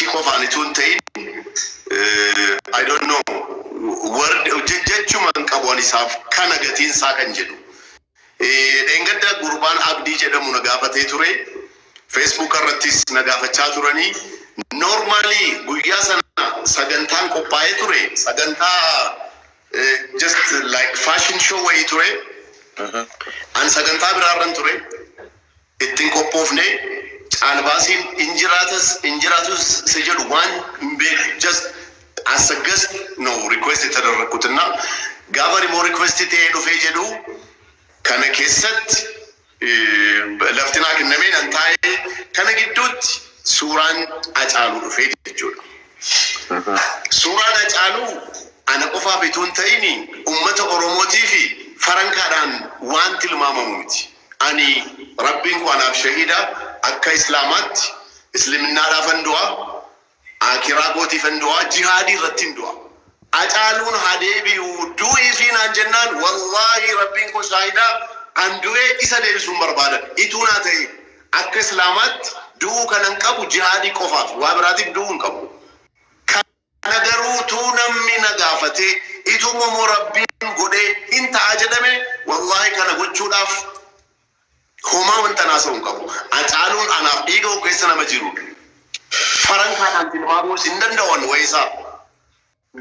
Qarshii qofaan itoo hin ta'in, I don't know word, jechuma hin qabu ani isaaf kana gatiin isaa kan jedhu. Dheengadda gurbaan Abdii jedhamu na gaafatee ture. Facebook irrattis na gaafachaa turanii. Normally guyyaa sana sagantaan qophaa'ee ture. Sagantaa just like fashion show wayii ture. An sagantaa biraarran ture. Ittiin qophoofne, caalbaasiin hin jiraatas hin jiraatus isa jedhu waan hin beeku, just as a guest no request የተደረግኩት እና gaafa immoo request ta'ee dhufee jedhu kana keessatti lafti naa kennamee nan taa'ee, kana gidduutti suuraan Hacaaluu dhufee jechuudha. Suuraan Hacaaluu ana qofaaf itoo hin ta'in uummata Oromootii fi farankaadhaan waan tilmaamamu miti. Ani Rabbiin koo anaaf shahiida, akka Islaamaatti Islaminaadhaafan du'a, akiraa kootiifan du'a, jihaadii irratti hin du'a. Hacaaluun haa deebi'u du'ii fi naan jennaan, wallaahi Rabbiin koo shaahidaa, an du'ee isa deebisuun barbaada. Ituu naa ta'e akka Islaamaatti du'uu kanan qabu jihaadii qofaaf, waa biraatiif du'uu hin qabu. Kana garuu tuu namni na gaafatee, ituma immoo Rabbiin godhee hin ta'a jedhame, wallaahi kana gochuudhaaf homaa wanta naasa'u hin qabu. Hacaaluun anaaf dhiiga koo keessa nama jirudha. Farankaadhaan tilmaamuus hin danda'u wayisaa.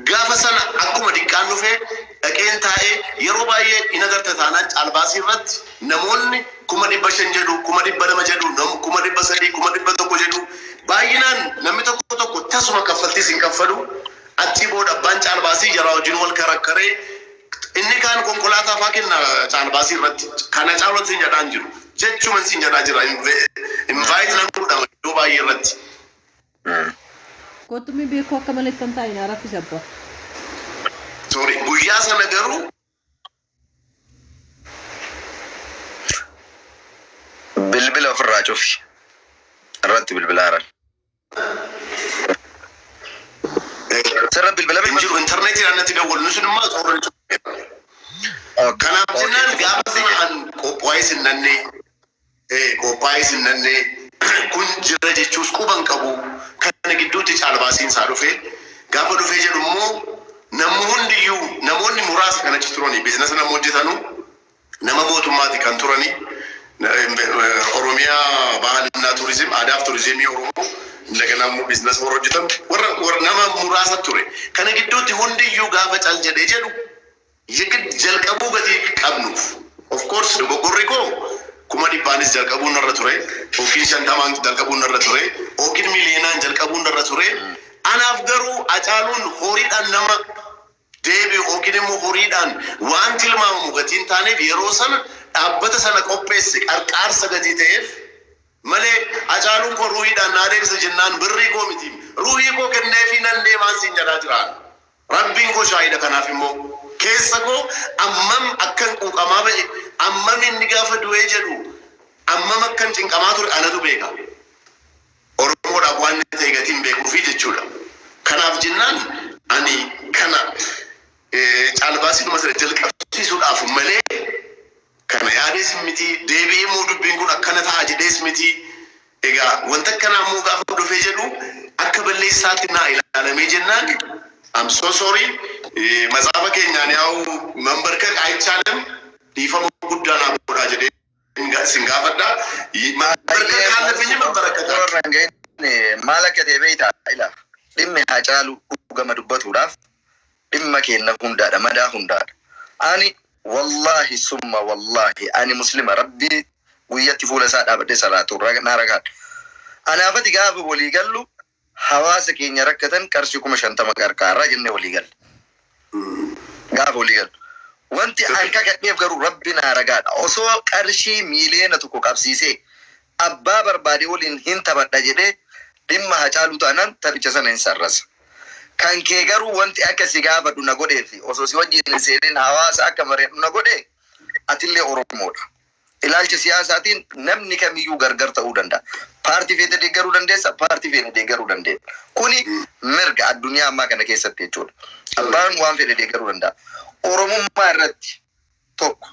Gaafa sana akkuma diqqaan dhufee dhaqeen taa'ee, yeroo baay'ee hin agarta taanaan caalbaasii irratti namoonni 500,000 jedhu, 200,000 jedhu, 300,000, 100,000 jedhu. Baay'inaan namni tokko tokko tasuma kaffaltiis hin kaffalu. Achii booda abbaan caalbaasii jaraa wajjin wal karakkaree inni kaan konkolaataa faa kenna caalbaasii irratti. Kana caalatti sin jedhaa hin jiru. Jechuman sin jedhaa jira. Invite nan godhama iddoo baay'ee irratti. Kottummi beekuu akka malee tan taa'in raffise abbaa. Sorry. Guyyaa sana garuu Bilbila ofirraa cufi. Irratti bilbilaaran. Sirra bilbilame. Hin jiru, intarneetiidhaan natti dawwalu sun immoo xooran. Kanaaf jennaan gaafa sana an qophaa'ee sin nannee, qophaa'ee sin nannee kun jira jechuus quban qabu. Kana gidduutti caalbaasiin isaa dhufe. Gaafa dhufee jedhu immoo namni hundiyyuu, namoonni muraasa kan achi turanii biizinasa nama hojjetanu, nama mootummaati kan turanii, Oromiyaa ባህልና ቱሪዝም, aadaaf turizimii Oromoo, እንደገና immoo biizinasa warra hojjetan, warra nama muraasa ture. Kana gidduutti hundiyyuu gaafa cal jedhee jedhu yigid jalqabuu gatii qabnuuf, of course dogoggorri koo 100,000nis jalqabuun narra ture, yookiin 50n jalqabuun narra ture, yookiin miliyoonaan jalqabuun narra ture. Anaaf garuu Hacaaluun horiidhaan nama deebi'u yookiin immoo horiidhaan waan tilmaamamu gatiin taaneef, yeroo sana dhaabbata sana qopheesse qarqaarsa gatii ta'eef malee, Hacaaluun koo ruuhiidhaan naa deebisa jennaan birrii koo miti, ruuhii koo kenneefii nan deemaan siin jedhaa jiraan. Rabbiin koo shaahida. Kanaaf immoo keessa koo ammam akkan quuqamaa ba'e, ammam inni gaafa du'ee jedhu ammam akkan cinqamaa ture anatu beeka. Oromoodhaaf waan inni ta'e gatiin beekuufi jechuudha. Kanaaf jennaan ani kana caalbaasiidhuma sana jalqabsiisuudhaaf malee kana yaadees miti, deebi'ee immoo dubbiin kun akkana ta'a jedhees miti. Egaa wanta akkanaa immoo gaafa dhufee jedhu akka balleessaatti naa ilaalamee jennaan, I'm so sorry. Matsaafa keenyaan yaa'u መንበርከክ አይቻልም, dhiifama guddaa naa godhaa jedhee sin gaafadha. መንበርከክ ካለብኝ መንበረከካለሁ። Warra hin gahin maal akka ta'e beektaa? Ila, dhimmi Hacaaluu dhugama dubbatuudhaaf dhimma keenya hundaadha, madaa hundaadha. Ani wallaahi summa wallaahi, ani Muslima Rabbii guyyatti fuula isaa dhaabadhee salaatu naa rakaadha. Anaafati gaafa walii gallu hawaasa keenya rakkatan qarshii 50,000 qarqaaraa jennee walii galle. Gaafa walii gallu. Wanti an kakadheef garuu Rabbi naa ragaadha. Osoo qarshii 1 miiliyoona qabsiisee abbaa barbaade waliin hin taphadha jedhee, dhimma Hacaaluu taanaan taphicha sana hin sarrasa. Kan kee garuu wanti akka si gaafadhu na godhee fi osoo si wajjin hin seenin hawaasa akka mari'adhu na godhee, atillee Oromoodha. Ilaalcha siyaasaatiin namni kamiyyuu gargar ta'uu danda'a. Paartii feete deeggaruu dandeessa, paartii feene deeggaruu dandeenya. Kuni mirga addunyaa ammaa kana keessatti jechuudha. Abbaan waan fedhe deeggaruu danda'a. Oromummaa irratti tokko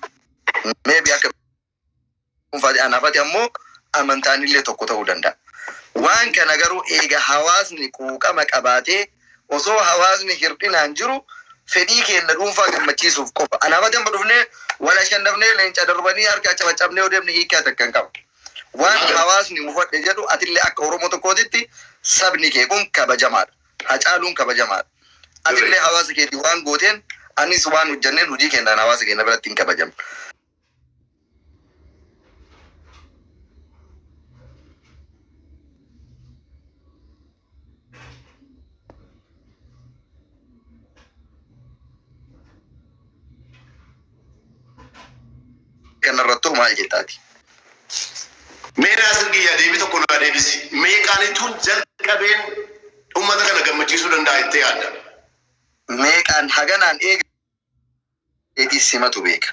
maybe akka dhuunfaati, anaafati ammoo amantaanillee tokko ta'uu danda'a. Waan kana garuu eega hawaasni quuqama qabaatee, osoo hawaasni hir'inaan jiru, fedhii keenya dhuunfaa gammachiisuuf qofa. Anaafati amma dhufnee wal ashannafnee, leenca darbanii harka cabacabnee yoo deemne hiikaa takka hin qabu. Waan hawaasni mufadhe jedhu, atillee akka Oromoo tokkootitti sabni kee kun kabajamaadha. Hacaaluun kabajamaadha. Atillee hawaasa keetii waan gooteen, anis waan hojjanneen, hojii keenyaan hawaasa keenya biratti hin kabajamne. Kanarrattuu maal jettaati? Mee Naasir kiyya, deebii tokko naa deebisi. Meeqaanituun jalqabeen uummata kana gammachiisuu danda'a jettee yaadda? Meeqaan haganaan eega simatu beeka.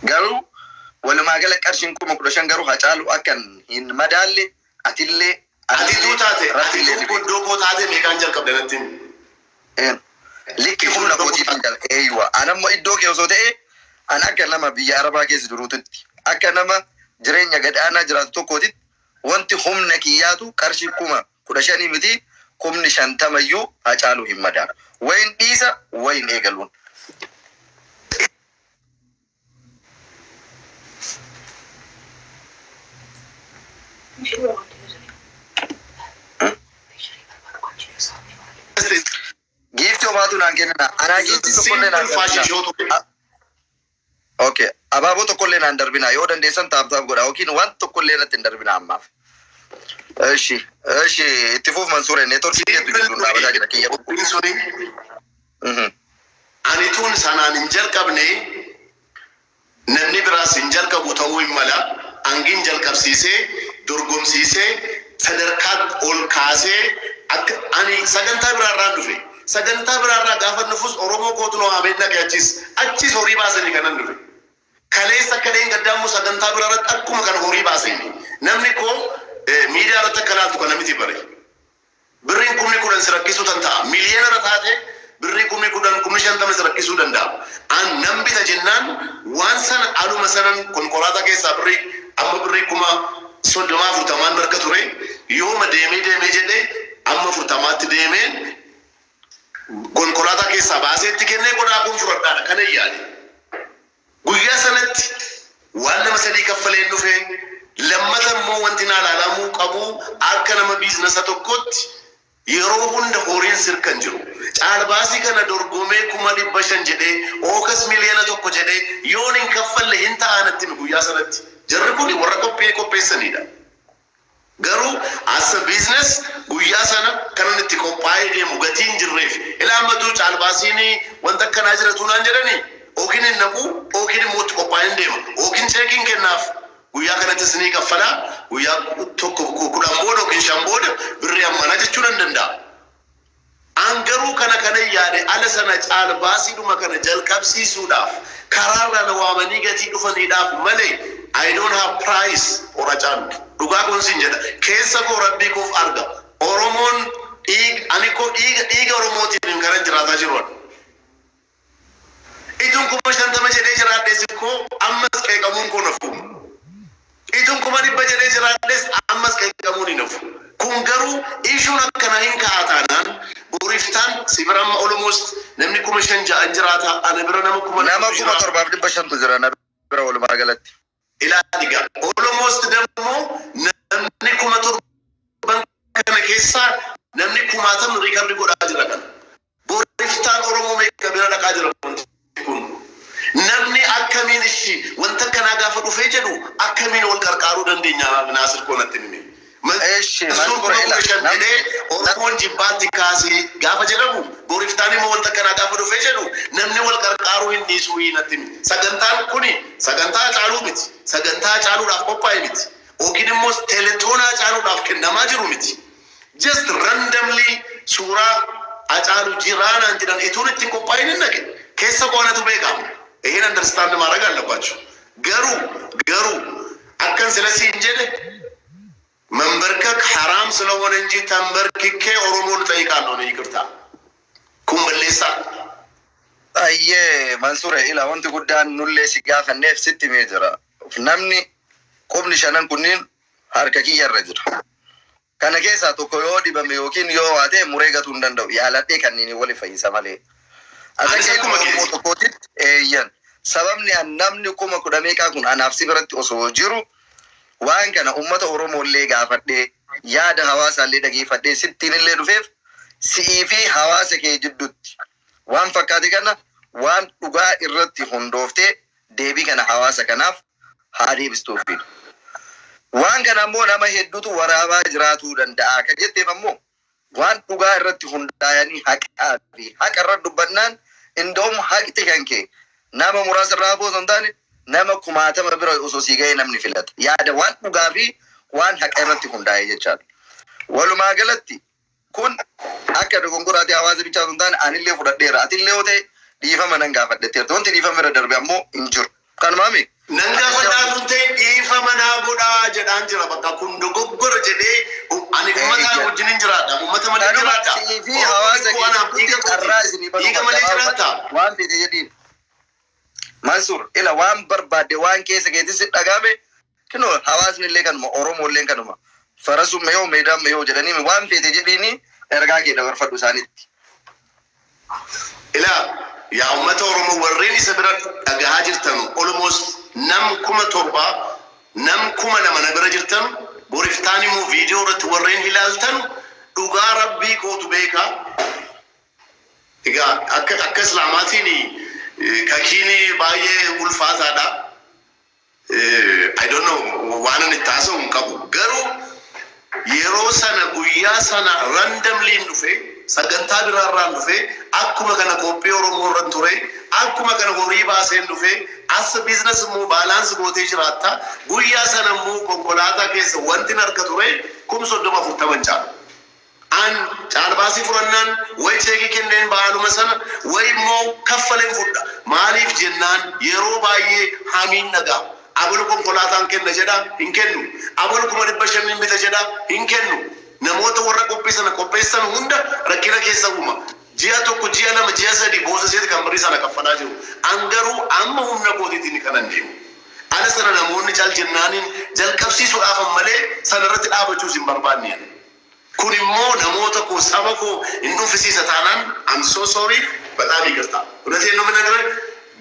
Garuu walumaa gala qarshiin 15,000 garuu Hacaalu akka hin madaalle atillee Atituu taate, Rabbiillee atituu ni beeka. iddoo koo taate meeqaan jalqabda natti himi? Likki humna kootiif jala eeywa. Anammoo iddoo kee osoo ta'e, an akka nama biyya Arabaa keessa jiruutitti, akka nama jireenya gad aanaa jiraatu tokkootitti, wanti humna kiyyaatu qarshii 15,000 miti, 50,000yyuu Hacaaluu hin madaalu. Wayin dhiisa, wayin eegaluun. Giiftii homaatu naan kennina. Anaa giiftii tokkollee naan Simple fashion darbina. show ture. Okay. Abaaboo tokkollee naan darbina. Yoo dandeessan tap tap godha. Yookiin waan tokkollee irratti hin darbina ammaaf. Eshi, eshi, itti fuuf Mansuure, networkii keetu jidduun dhaabataa jira kiyya. Qophiin suni ani tun sanaan hin jalqabne, namni biraas hin jalqabu ta'uu hin mala. Hangin jalqabsiisee, dorgomsiisee, sadarkaa ol kaasee, akka ani sagantaa biraarraan dhufe. Sagantaa biraarraa gaafa dhufus Oromoo kootu nu haamee dhaqe, achis horii baasanii kanan dhufe. Kaleessa akka dheengaddaa immoo sagantaa biraarratti akkuma kana horii baasanii. Namni koo miidiyaa irratti akka laaltu kana miti bare. Birriin 10,000 si rakkisuu danda'a. Miliyoona irra taate birrii 10,000, 50,000 si rakkisuu danda'a. An nan bita jennaan waan sana aluma sanan konkolaataa keessaa birrii amma birrii 30,000 40n harka ture, yooma deemee deemee jedhee amma 40tti deemeen konkolaataa keessaa baaseetti kennee godhaa kun fudhadhaadha kana yaade. Guyyaa sanatti waan nama sadii kaffaleen dhufe. Lammata immoo wanti naa ilaalamuu qabu, akka nama businessa tokkotti yeroo hunda horiin sirkan jiru. Caalbaasii kana dorgomee 500,000 jedhee ookas 1 miliyoona jedhee yoon hin kaffalle hin ta'anatti guyyaa sanatti. Jarri kun warra qophii qopheessanidha. Garuu as a business guyyaa sana kanan itti qophaa'ee deemu gatii hin jirreef. Ilaammatu caalbaasiin wanta akkanaa jiratu naan jedhanii yookiin hin naqu yookiin immoo itti qophaa'ee hin deema yookiin cheekiin kennaaf, guyyaa kanatti isinii kaffalaa, guyyaa tokko 10 booda yookiin 5 booda birrii ammanaa jechuu nan danda'a. An garuu kana kana yaade ala sana caalbaasiidhuma kana jalqabsiisuudhaaf karaarra na waamanii gatii dhufaniidhaaf malee I don't have price for Hacaalu. Dhugaa kun sin jedha. Keessa koo Rabbii koof arga. Oromoon dhiig ani koo dhiiga dhiiga Oromootiin kanan jiraataa jiru. Ituun 50,000 jedhee jiraadhes koo ammas qeeqamuun koo nafu. Ituun 100,000 jedhee jiraadhes ammas qeeqamuun hin hafu. Kun garuu issueun akkana hin ka'a taanaan boriftaan si bira amma almost namni 5,000 ja'an jiraata, ana bira nama kuma Nama jira. 7,500tu jira na bira walumaa galatti. Ilaali gaa, almost ደግሞ namni 7,000 kana keessaa namni kumaatamni record godhaa jira kana. Boriftaan Oromoo meeqa bira dhaqaa jira wanti kun? Namni akkamiin ishi wanta akkanaa gaafa dhufee jedhu akkamiin wal qarqaaruu dandeenya, Naasir koo, natti himi? Eshi, Mansuur Mansuur kuma ila 15 jedhee Oromoon jibbaatti kaasee gaafa jedhamu, boriftaan immoo wanta akkanaa gaafa dhufee jedhu namni wal qarqaaruu hin dhiisuu, natti himi. Sagantaan kuni sagantaa Hacaaluu miti. Sagantaa Hacaaluudhaaf qophaa'e miti. Yookiin immoo teletoonaa Hacaaluudhaaf kennamaa jiru miti. Just randomly suuraa Hacaalu jiraanaan jedhan ituun ittiin qophaa'in hin dhaqe. Keessa koo anatu beekama. ይሄን understand ማድረግ አለባቸው። Garuu akkan sila siin jedhe, መንበርከክ ሐራም ስለሆነ እንጂ ተንበርክኬ ኦሮሞን እጠይቃለሁ ነው። ይቅርታ kun balleessaa. Ayyee Mansuure, ila wanti guddaan nullee si gaafanneef sitti himee jira. Namni qubni shanan kunniin Harka kiyyarra jira. Kana keessaa tokko yoo dhibame yookiin yoo waa ta'e muree gatuu hin danda'u. Yaaladhee kanneen wali fayyisa malee. Ati Anis akka akkuma ilma Oromoo keeti. tokkootitti eeyyan. Sababni an namni 10,000 meeqaa kun anaaf si biratti osoo jiru waan kana uummata Oromoo illee gaafadhee, yaada hawaasaa illee dhageeffadhee, sittiin illee dhufeef, si'ii fi hawaasa kee jidduutti waan fakkaate kana waan dhugaa irratti hundooftee deebii kana hawaasa kanaaf haa deebistuufi. Waan kana ammoo nama hedduutu waraabaa jiraatuu danda'a. Akka jetteef ammoo waan dhugaa irratti hundaa'anii haqaa fi haqa irra dubbannaan, indoom haqti kan kee nama muraasa irraa hafuu osoo hin taane nama kumaatama bira osoo sii ga'ee namni filata. Yaada waan dhugaa fi waan haqa irratti hundaa'e jechaadha. Walumaa galatti kun akka dogongoraati hawaasa bichaa osoo hin taane anillee fudhadheera. Atillee yoo ta'e dhiifama nan gaafadhetteerta. Wanti dhiifama irra darbe ammoo hin jiru. Kanumaami. Nan gaafadhaa tun ta'e, dhiifama naa godhaa jedhaan jira. Bakka kun dogoggora jedhee ani ummata wajjin hin jiraadha. Ummata malee Kanuma jiraadha. sii fi Oromoon hawaasa koo anaaf kee dhiiga kooti. carraa isinii banuu Dhiiga malee qabda. jiraata. Waan fedhe jedhiin. Mansuur, ila waan barbaadde, waan keessa keetti si dhagame, kinoo hawaasni illee kanuma, Oromoo illee kanuma. Farasuma yoo meedaan yoo jedhanii, waan fedhe jedhiini ergaa kee dabarfadhu isaanitti. Ilaa yaa uummata Oromoo, warreen isa bira dhagahaa jirtan, almost nam 7,000, nam 2,000 na bira jirtan, boriftaan immoo viidiyoo irratti warreen ilaaltan, dhugaa rabbii kootu beekaa. Egaa akka islaamaatiin kakiin baay'ee ulfaataadha. I don't know, waan ani itti haasa'u hin qabu. Garuu yeroo sana, guyyaa sana, randomly dhufe, sagantaa biraarraan dhufe, akkuma kana qophii Oromoo irran ture, akkuma kana horii baaseen dhufe, as business immoo balance gootee jiraatta. Guyyaa sana immoo konkolaataa keessa wanti harka ture 30,000 40 caalu. An caalbaasii furannaan way cheekii kenneen ba'aaluma sana way immoo kaffaleen fudha. Maaliif jennaan, yeroo baay'ee hamiin dhagaa. Abalu konkolaataan kenna jedha, hin kennu. Abalu 500,000 bita jedha, hin kennu. Namoota warra qophii sana qopheessan hunda rakkina keessa uuma. Ji'a 1, ji'a 2, ji'a 3 boosa seeti kan birrii sana kaffalaa jiru. An garuu amma humna kootiitiin kanan deemu. Ala sana namoonni cal jennaaniin jalqabsiisuudhaaf malee sana irratti dhaabachuus hin barbaanne. Kun immoo namoota koo, saba koo hin dhuunfisiisa taanaan, I'm so sorry, በጣም ይቅርታ። እውነቴን ነው የምነግርህ።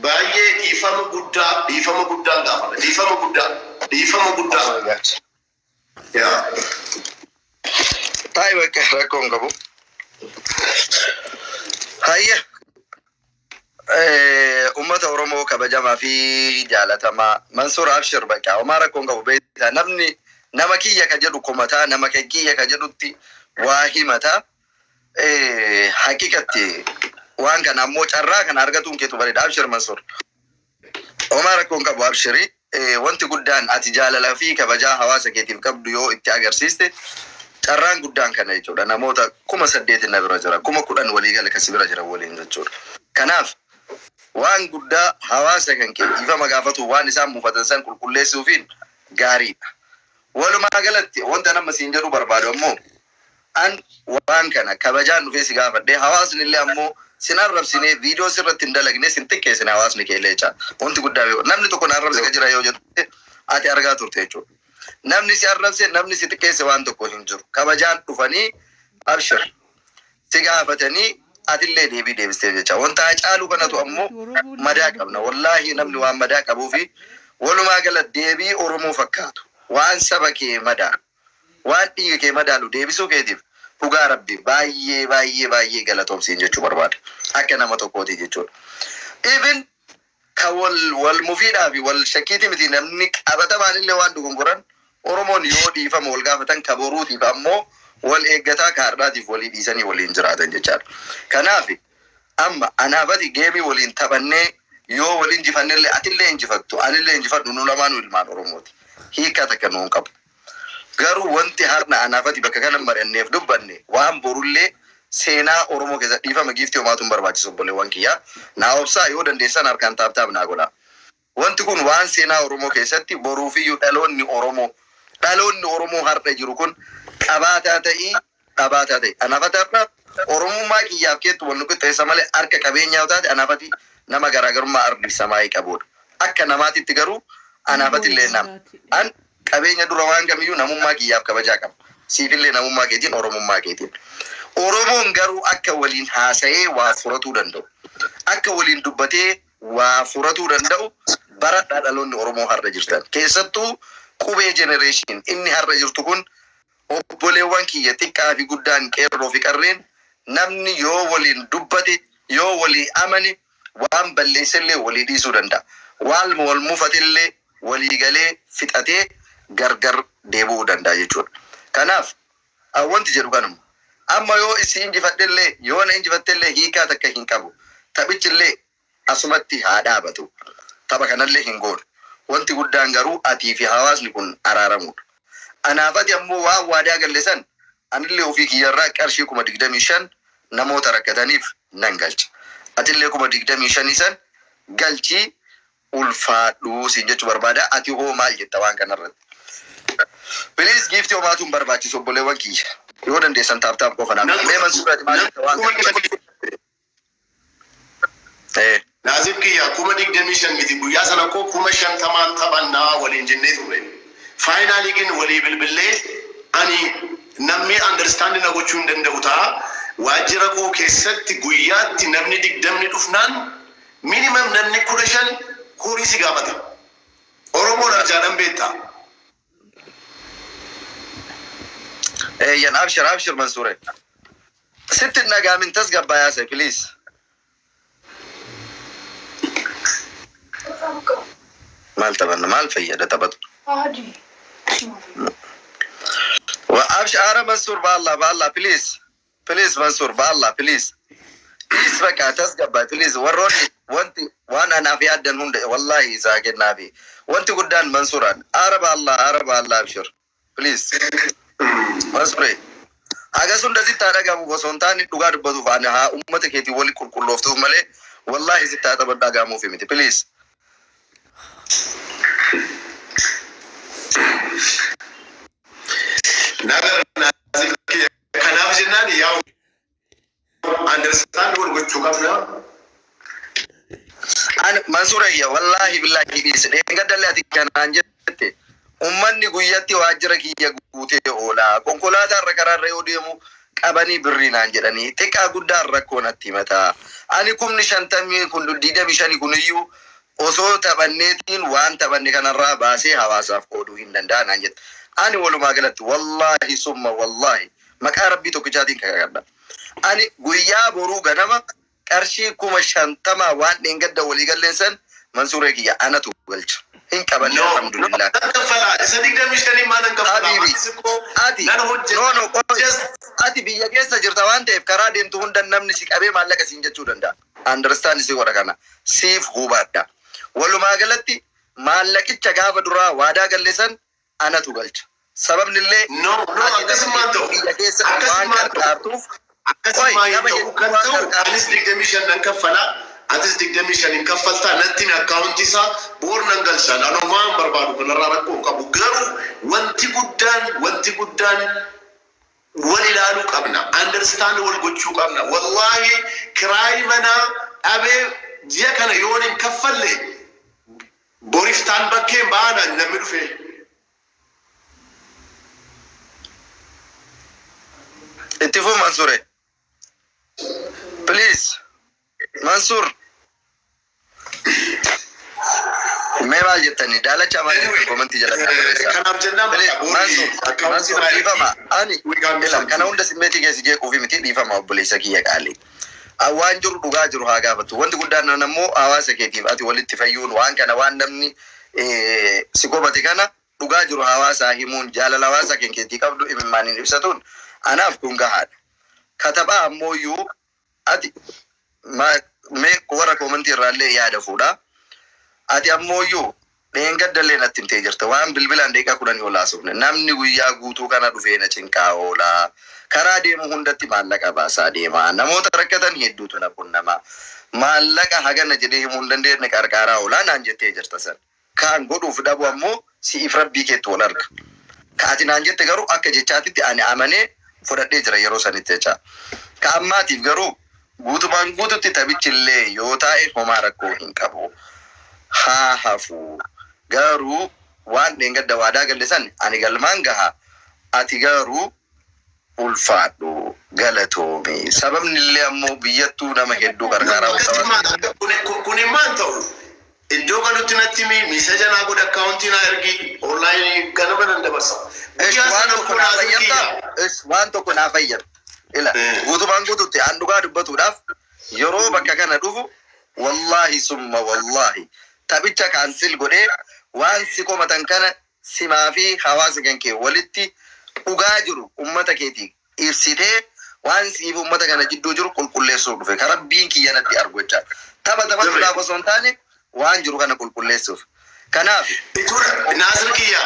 Baay'ee dhiifama guddaa, dhiifama guddaa gaafadha. Dhiifama guddaa, dhiifama guddaa. Yaa. Taayi, bakka rakkoo hin qabu. Hayya. Uummata Oromoo kabajamaa fi jaalatamaa, Mansuur, Abshir, bakka homaa rakkoo hin qabu, beektaa, namni nama kiyya ka jedhu komataa, nama kiyya ka jedhutti waa himataa. Haqiqatti waan kana ammoo carraa kana argatuun keetu bareeda. Abshir Mansuur. Homaa rakkoo hin qabu, abshiri. Wanti guddaan ati jaalalaa fi kabajaa hawaasa keetiif qabdu yoo itti agarsiiste, carraan guddaan kana jechuudha. Namoota 8,000 na bira jira. 10,000 waliigala kasi bira jira waliin jechuudha. Kanaaf waan guddaa hawaasa kan kee dhiifama gaafatu, waan isaan muufatan san qulqulleessuufiin gaariidha. Walumaa galatti wanta nama siin jedhu barbaadu ammoo, an waan kana kabajaan dhufee si gaafadhe, hawaasni illee ammoo sin arrabsine, viidiyoo sirratti hin dalagne, sin xiqqeessine hawaasni kee illee jecha. Wanti guddaa beeku namni tokko na arrabse ka jira yoo jette, ati argaa turte jechuudha. Namni si arrabse, namni si xiqqeesse waan tokko hin jiru. Kabajaan dhufanii abshir si gaafatanii, atillee deebii deebistee jecha. Wanta Hacaaluu kanatu ammoo madaa qabna. Wallaahi namni waan madaa qabuu fi walumaa gala deebii Oromoo fakkaatu, waan saba kee madaalu, waan dhiiga kee madaalu deebisuu keetiif dhugaa rabbi baay'ee baay'ee baay'ee galatoomsiin jechuu barbaada. Akka nama tokkooti jechuudha. Even ka wal wal mufiidhaa fi wal shakkiiti miti, namni qabatamaan illee waan dogongoran, Oromoon yoo dhiifama wal gaafatan, ka boruutiif ammoo wal eeggataa, ka har'aatiif walii dhiisanii waliin jiraatan jechaadha. Kanaaf amma anaafati game waliin taphannee yoo wal injifannellee, atillee injifattu, anillee injifadhu, nu lamaanuu ilmaan Oromooti. Hiikkaa takka nuun qabu. Garuu wanti har'a anaafati bakka kana mari'anneef dubbanne waan borullee seenaa Oromoo keessa, dhiifama giiftii, homaatu hin barbaachisu, obboleewwan kiyyaa. Naa obsaa, yoo dandeessan harkaan tap tap naa godhaa. Wanti kun waan seenaa Oromoo keessatti boruufiyyuu dhaloonni Oromoo har'a jiru kun qabaataa ta'ii dhabaataa ta'e. Anaafati har'a Oromummaa kiyyaaf keettu wal nu qixxeessa malee, harka qabeenyaa yoo taate anaafati nama garaagarummaa ardi samaayii qabudha. Akka namaatitti garuu anaafati illee nama. An Qabeenya dura waan kamiyyuu namummaa kiyyaaf kabajaa qaba. Siifillee namummaa keetiin, Oromummaa keetiin. Oromoon garuu akka waliin haasa'ee waa furatuu danda'u, akka waliin dubbatee waa furatuu danda'u baradhaa dhaloonni Oromoo har'a jirtan. Keessattuu qubee generation inni har'a jirtu kun, obboleewwan kiyya xiqqaa fi guddaan, qeerroo fi qarreen, namni yoo waliin dubbate, yoo walii amane, waan balleessellee walii dhiisuu danda'a. Waan wal mufatellee walii galee fixatee gargar deebi'uu danda'a jechuudha. Kanaaf wanti jedhu kanuma. Amma yoo isi injifadhellee, yoo na injifattellee, hiikaa takka hin qabu. Taphichillee asumatti haa dhaabatu. Tapha kanallee hin goonu. Wanti guddaan garuu atii fi hawaasni kun araaramuudha. Anaaf ati ammoo waan waadaa galle san anillee ofii kiyyarraa qarshii 25,000 namoota rakkataniif nan galcha. Atillee 25,000 san galchii, ulfaadhuu siin jechuu barbaada. Ati hoo maal jetta waan kanarratti? Please, giiftii homaatu hin barbaachisu, obboleewwan kiyya. Yoo dandeessan tap tap qofa naaf. Mee Mansuur, ati maal jetta waan kanarratti? Naazif kiyya, 25,000 miti, guyyaa sana koo 50,000n taphannaa waliin jennee turre. Finally gin walii bilbillee ani namni understand na gochuu hin danda'u ta'a. Waajjira koo keessatti guyyaatti namni 20 dhufnaan minimum namni 15 horii si gaafata. Oromoon arjaadhaan beektaa. Eeyyan, abshir, abshir Mansuure. Sitti hin dhagaamin, tasgabbaa yaase, please. Maal taphanna, maal fayyada taphatu? Wa abshir, ara Mansuur, baalla baalla, please. Please Mansuur, baalla, please. Please, bakka tasgabbaa, please. Warroonni wanti waan anaaf yaaddan hunda wallahi isaa kennaafi. Wanti guddaan Mansuuraan. Ara baalla, ara baalla, abshir. Please. Mansuure. Hagas hunda sitti haa dhagahamu osoo hin taane, dhugaa dubbatuuf ani haa uummata keetii wali qulqullooftuuf malee wallahi sitti haa tapha dhagahamuufi miti. Please. Nagar Naazif kiyya, kanaaf jennaan yaa understand wal gochuu qabna. Ani Mansuura kiyya, wallahi billahi dhiise. Dheengaddallee ati kanaan jette, ummanni guyyatti waajjira kiyya guutee oola. Konkolaataa irra karaarra yoo deemu qabanii birrii naan jedhanii, xiqqaa guddaan rakkoo natti himataa. Ani 50,000 kun 25 kun iyyuu osoo taphanneetiin waan taphanne kanarraa baasee hawaasaaf qooduu hin danda'a naan jette. Ani walumaa galatti wallahi summa wallahi maqaa rabbii tokkichaatiin kakadha. Ani guyyaa boruu ganama qarshii 50,000 waan dheengadda walii galleen san, Mansuuree kiyya, anatu galcha. Hin qabanne. No, no, alhamdulillah. nan kaffalaa. Isa 25 maa nan kaffalaa. Habibi, Atis immoo ati nan hojjeta. no, no, qoy. Just Ati biyya keessa jirta waan ta'eef karaa deemtu hunda namni si qabee maallaqa siin jechuu danda'a. Understand si godha kana. Siif hubadha. Walumaa galatti maallaqicha gaafa duraa waadaa galle san anatu galcha. Sababni illee No, no, ati nama akkasumaan ta'u. biyya keessa waan Akkasumaan ta'u. qarqaartuuf Akkasumaan nama ta'u hedduu kan waan ta'u qarqaartuuf. Anis 25 nan kaffalaa. Atis 25 hin kaffaltaa, natti himi akkaawuntii isaa, boor nan galchaan. Ani homaa hin barbaadu, kanarraa rakkoo hin qabu. Garuu wanti guddaan wal ilaaluu qabna. Understand wal gochuu qabna. Wallahi kiraayii manaa dhabee ji'a kana yoon hin kaffalle boriftaan bakkeen ba'anaan namni dhufe. Itti fuu, Mansuure. Please. Mansuur. Mee maal jettanii? Daalacha maal jettu komentii jala barreessaa. Kanaaf jennaan Please, bakka boori Mansuur, akkaawuntii Mansuur, naa dhiifama. Ani We can do ila something. kana hunda simmeetii keessa jeequufi miti, dhiifama obboleessa kiyya qaalii. Waan jiru dhugaa jiru haa gaafatu. Wanti guddaan nan ammoo hawaasa keetiif ati walitti fayyuun waan kana waan namni si komate kana dhugaa jiru hawaasaa himuun, jaalala hawaasa keetii qabdu imimmaaniin ibsatuun anaaf kun gahaadha. Katabaa ammoo iyyuu ati mee warra koomentii irraallee yaada fuudha. Ati ammoo iyyuu dheengaddallee natti himtee jirta. Waan bilbilaan daqiiqaa 10 ol haasofne. Namni guyyaa guutuu kana dhufee na cinqaa oola. Karaa deemu hundatti maallaqa baasaa deema. Namoota rakkatan hedduutu na qunnama. Maallaqa hagana jedhee himuu hin dandeenye qarqaaraa oolaa naan jettee jirta san. Kaan godhuuf dhabu ammoo si'iif rabbii keetti wal arga. Ka ati naan jette garuu akka jechaatitti ani amanee fudhadhee jira yeroo sanitti jecha. Ka ammaatiif garuu guutumaan guututti taphichi illee yoo taa'e homaa rakkoo hin qabu. Haa hafu. Garuu Waan dheengadda waadaa galle san ani galmaan gaha. Ati garuu ulfaadhu, galatoomi. Sababni illee ammoo biyyattuu nama hedduu gargaaraa sababa. Kun immaan ta'u iddoo galutti natti himi, message naa godhe, akkaawuntii naa ergi, online ganama nan dabarsa. Esh, Guyyaa waan sana tokko kun naa haasuu fayyamtaa? kiyya. Esh, waan tokko naa fayyam. Ila guutumaan guututti aan dhugaa dubbatuudhaaf yeroo bakka kana dhufu, wallaahi summa wallaahi, taphicha cancel godhee waan si komatan kana simaa fi hawaasa kan kee walitti dhugaa jiru ummata keetii ibsitee waan siif ummata kana jidduu jiru qulqulleessuuf dhufe, ka Rabbiin kiyya natti argu jecha. Tapha taphachuudhaaf osoo hin taane waan jiru kana qulqulleessuuf. Kanaaf Ituun Naasir kiyya.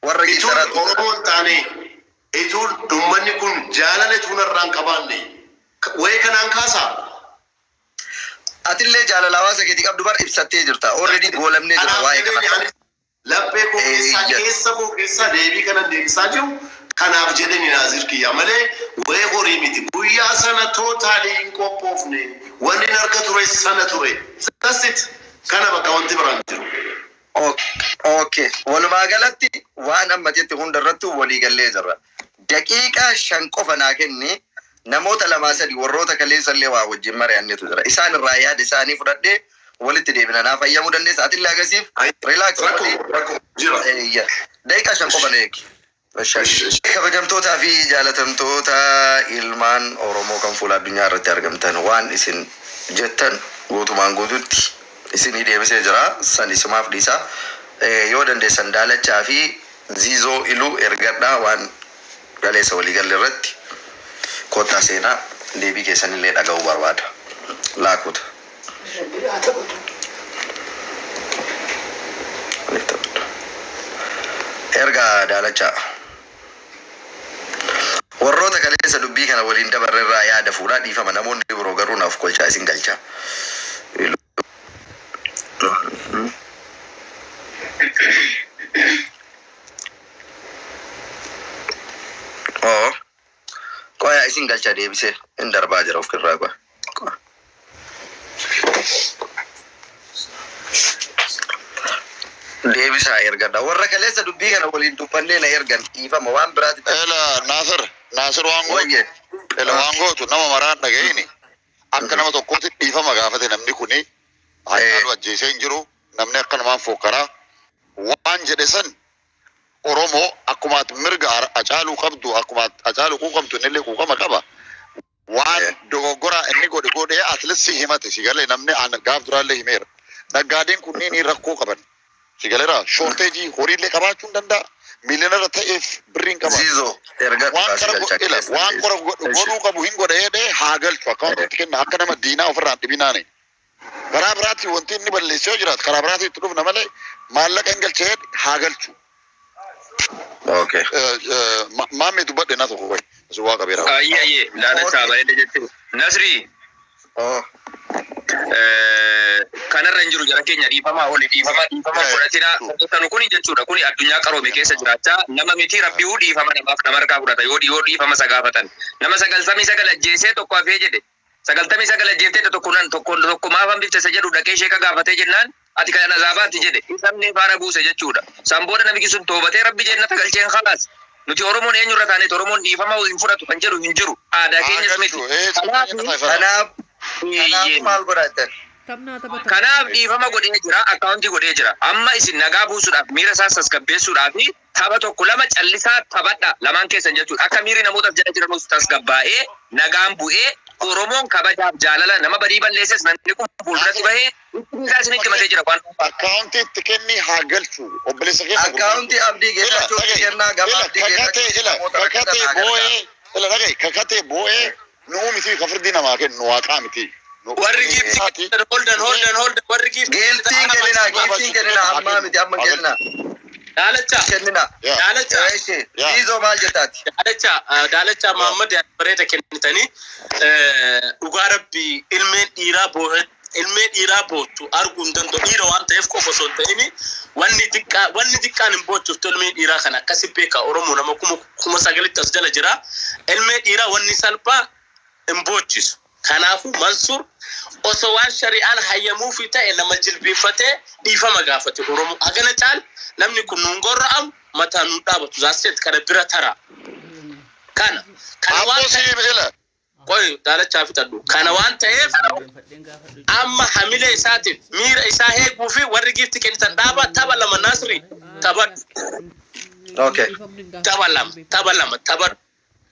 warra Ituun giitaraatu Oromoo hin taane, ituun uummanni kun jaalala ituun irraa hin qabaanne wayii kanaan kaasaa. Atillee jaalala hawaasa keetii qabdu bar ibsattee jirta. Already goolamnee jira Kanaaf waa'ee jedheen kana. ani laphee koo keessaa keessa koo keessaa deebii kanan deebisaa jiru kanaaf jedheni, Naazir kiyya, malee wayii horii miti. Guyyaa sana totally hin qophoofne. Wanni hin harka ture sana ture. That's it. Kana bakka wanti biraan jiru. Okay. Walumaa galatti waan amma jette hunda irratti walii gallee jirra. Daqiiqaa 5 qofa naa kenni, namoota lamaa sadi warroota kaleessa illee waa wajjin mari'annetu jira. Isaan irraa yaada isaanii fudhadhee walitti deebina. Naa fayyamuu dandeessa. Atillee agasiif relax Rakkoo godhi. Rakkoo jira. Eeyya. Daqiiqaa 5 qofa na eegi. Kabajamtootaa fi jaalatamtoota ilmaan Oromoo kan fuula addunyaa irratti argamtan, waan isin jettan guutumaan guututti isinii deebisee jira. San isumaaf dhiisa. Yoo dandeessan Daalachaa fi Ziizoo Iluu ergadhaa, waan galeessa waliigalle irratti kottaa seenaa, deebii keessanillee dhaga'uu barbaada. Laakuuta. Biraa taphatu. Waliif taphadha. Ergaa Daalachaa. Warroota kaleessa dubbii kana waliin dabarre irraa yaada fuudhaa, dhiifama, namoonni biroo garuu naaf kolchaa isin galcha. Oo. Qoyaa, isin galcha, deebisee hin darbaa jira of irraa, qoya. Qoya. Deebisaa ergadha. Warra kaleessa dubbii kana waliin dubbannee na ergan, dhiifama, waan biraati. Ela Nasir, Nasir, waan gootu. Wayye. Ela, waan gootu nama maraan dhaga'ini. Akka nama tokkootti dhiifama gaafate namni kuni. Hacaaluu ajjeesee hin jiru. Namni akka namaan fokkaraa. Waan jedhe san Oromoo akkuma ati mirga Hacaaluu qabdu, akkuma Hacaaluu quuqamtu, innillee quuqama qaba. Waan dogoggoraa inni godhe godhee at least si himate, si galee, namni an gaaf duraallee himeera. Naggaadeen kunniin rakkoo qaban. Si galeera, shortage horiillee qabaachuu hin danda'a. Miiliyoonara ta'eef birriin qaba. Ziizoo ergadhu Waan kaasii qara galcha. ila waan qora godhuu qabu hin godhe jedhee haa galchu, akkaawuntiitti kenna, akka nama diinaa ofirraa hin dhibinaani. Karaa biraatti wanti inni balleessee yoo jiraate karaa biraatti itti dhufna malee maallaqa hin galchee haa galchu. Okay. Maammee dubbadhe na tokko qoy. Asu waa qabeera. Ayyee, ayyee, Daalachaa, bareeda jechuudha. Nasrii, Oh. kanarra hin jiru jara keenya, dhiifamaa oli, dhiifama dhiifama fudhatina kanu kuni jechuudha. Kuni addunyaa qaroome keessa jiraachaa nama miti, Rabbi'uu dhiifama namaaf nama harkaa fudhata yoo dhiifama isa gaafatan. Nama 99 ajjeesee tokko hafee jedhe, 99 ajjeeftee tokko nan tokko tokko maaf hambifte isa jedhu dhaqee sheeka gaafatee jennaan, ati kan azaabaatti jedhe, isamne faana buuse jechuudha. San booda namichi sun toobatee Rabbi jennata galcheen, khalaas. Nuti Oromoon eenyurra taaneet Oromoon dhiifama hin fudhatu kan jedhu hin jiru. Aadaa Haa keenyas miti. galchu. Kanaaf Kanaaf maal godhaa jettan? Taphnaa taphatan. Kanaaf dhiifama godhee jira, akkaawuntii godhee jira. Amma isin nagaa buusuudhaaf, miira isaa tasgabbeessuudhaaf tapha tokko lama callisaa taphadha lamaan keessan jechuudha. Akka miirri namootaaf jala jiranus tasgabbaa'ee nagaan bu'ee Oromoon kabajaaf jaalala nama badii balleesses namni kun fuulduratti bahee itti isaa isinitti himatee jira waan Akkaawuntii itti kenni, haa galchu. Obboleessa keenya. Akkaawuntii Abdii Geetaachoo kennaa, gama Abdii Kakatee Geetaachoo ila namoota kakatee rakkatan haa gargaaru. boo'ee, ila dhaga'i, kakatee boo'ee nuu miti ka firdii namaa kennu waaqaa miti. Warri giiftii, hold on, hold on, hold on, warri giiftii. Giiftiin kenninaa, giiftiin kenninaa, ammaa miti, amma kenninaa. Daalacha. Kenninaa. Daalacha. Eeshi, Ziizoo, maal jettaati? Daalacha, Daalacha Mahammad, yaada bareeda kennitanii. Dhugaa Rabbii, ilmeen dhiiraa boo'e, ilmee dhiiraa boottu arguu hin danda'u. Dhiira waan ta'eef qofa osoo hin ta'in, wanni xiqqaa, wanni xiqqaan hin boochiftu ilmee dhiiraa kana. Akkasi beeka Oromoo, nama 9,000tti as jala jira. Ilmee dhiiraa wanni salphaa hin boochisu. Kanaafuu Mansuur osoo waan shari'aan hayyamuufi ta'e nama jilbiinfatee dhiifama gaafate Oromoo. Hagana caal namni kun nuun gorra'amu, mataa nuun dhaabatu. Zaaseet kana bira tara. Kana waan Ammoo ta'eef si ila. Qoy, daalachaa fixadhu. Kana waan ta'eef amma hamilee isaatiif miira isaa eeguu fi warri giifti kennitan dhaaba. Tapha lama, Nasri, taphadhu. Okay. Tapha lama taphadhu.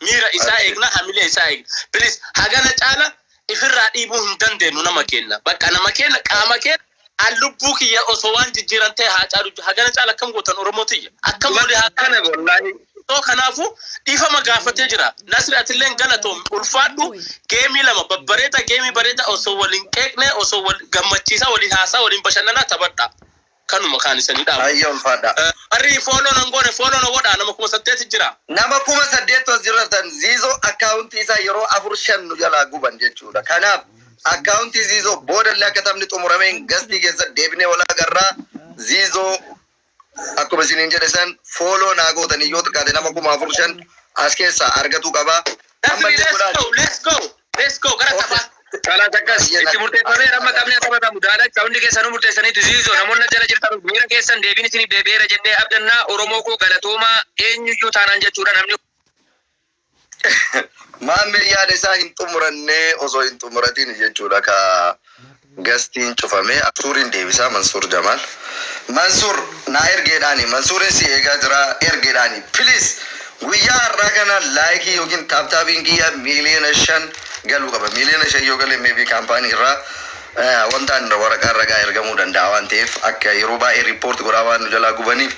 Miira isaa eegna, hamilee isaa eegna. Please, hagana caala ifirraa dhiibuu hin dandeenyu nama kenna. Bakka nama kenna, qaama kenna. An lubbuu kiyya osoo waan jijjiiran ta'e haa caalu. Hagana caala akkam gootan, Oromoo tiyya? Akkam walii haa Kana wallaahi. So kanaafuu dhiifama gaafatee jira. Nasri, atilleen galatoom, ulfaadhu. Geemii lama babbareeda, geemii bareeda, osoo waliin qeeqne, osoo wal gammachiisaa, waliin haasaa, waliin bashannanaa taphadha. Kanuma kaan isanii dhaabu. Ayya, ulfaadha. Warri follow nan goone follow na godhaa, nama 8000 jira. Nama 8000 as jiratan. Ziizoo akkaawuntii isaa yeroo afur shan nu jalaa guban jechuudha. Kanaaf akkaawuntii Ziizoo boodallee akka taphni xumurameen gastii keessa deebinee wal agarraa. Ziizoo, akkuma isiniin jedhe san follow naa gootanii yoo xiqqaate nama 4500 as keessaa argatuu qaba. Nasri, Ammallee let's godhaa. go, let's go, let's go gara taphaa. Kalaas, akkas itti murteeffameera. Amma taphni taphatamu daalacha hundi keessanuu murteessaniitu. Ziizoo, namoonni jala jirtan miira keessan deebiin isiniif deebi'eera jennee abdannaa. Oromoo koo, galatoomaa, eenyuyyuu taanaan jechuudha namni. Maammee yaada isaa hin xumurannee, osoo hin xumuratin jechuudha ka gastiin cufamee. Mansuuriin deebisaa. Mansuur Jamaal. Mansuur, naa ergeedhaani. Mansuurin si eegaa jira, ergeedhaani. Please, guyyaa har'aa kana likeii yookiin tap tapiin kiyya 5 miiliyoona galuu qaba. 5 miiliyoona yoo galee maybe kaampaanii irraa wanta waraqaa ragaa ergamuu danda'a waan ta'eef, akka yeroo baay'ee report godhaa waan nu jalaa gubaniif,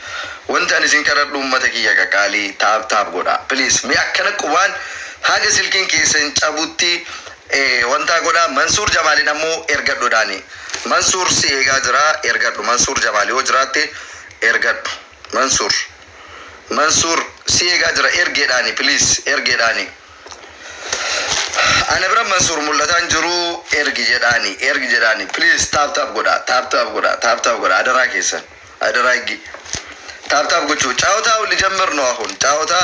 wanta ani isin kadhadhu, uummata kiyya qaqaalii, tap tap godha. Please, mee akkana qubaan haga silkiin keessan cabutti wanta godha. Mansuur Jamaaliin ammoo ergadhuudhaani. Mansuur si eegaa jira, ergadhu. Mansuur Jamaal, yoo jiraatte ergadhu. Mansuur, Mansuur si eegaa jira, ergeedhaani. Please, ergeedhaani. Ana bira Mansuur mul'ataan jiru. Ergi jedhaani, ergi jedhaani. Please, tap tap godha, tap tap godha, tap tap godha. Adaraa keessan, adaraa igi tap tap gochuu. ጨዋታው ሊጀምር ነው አሁን ጨዋታ.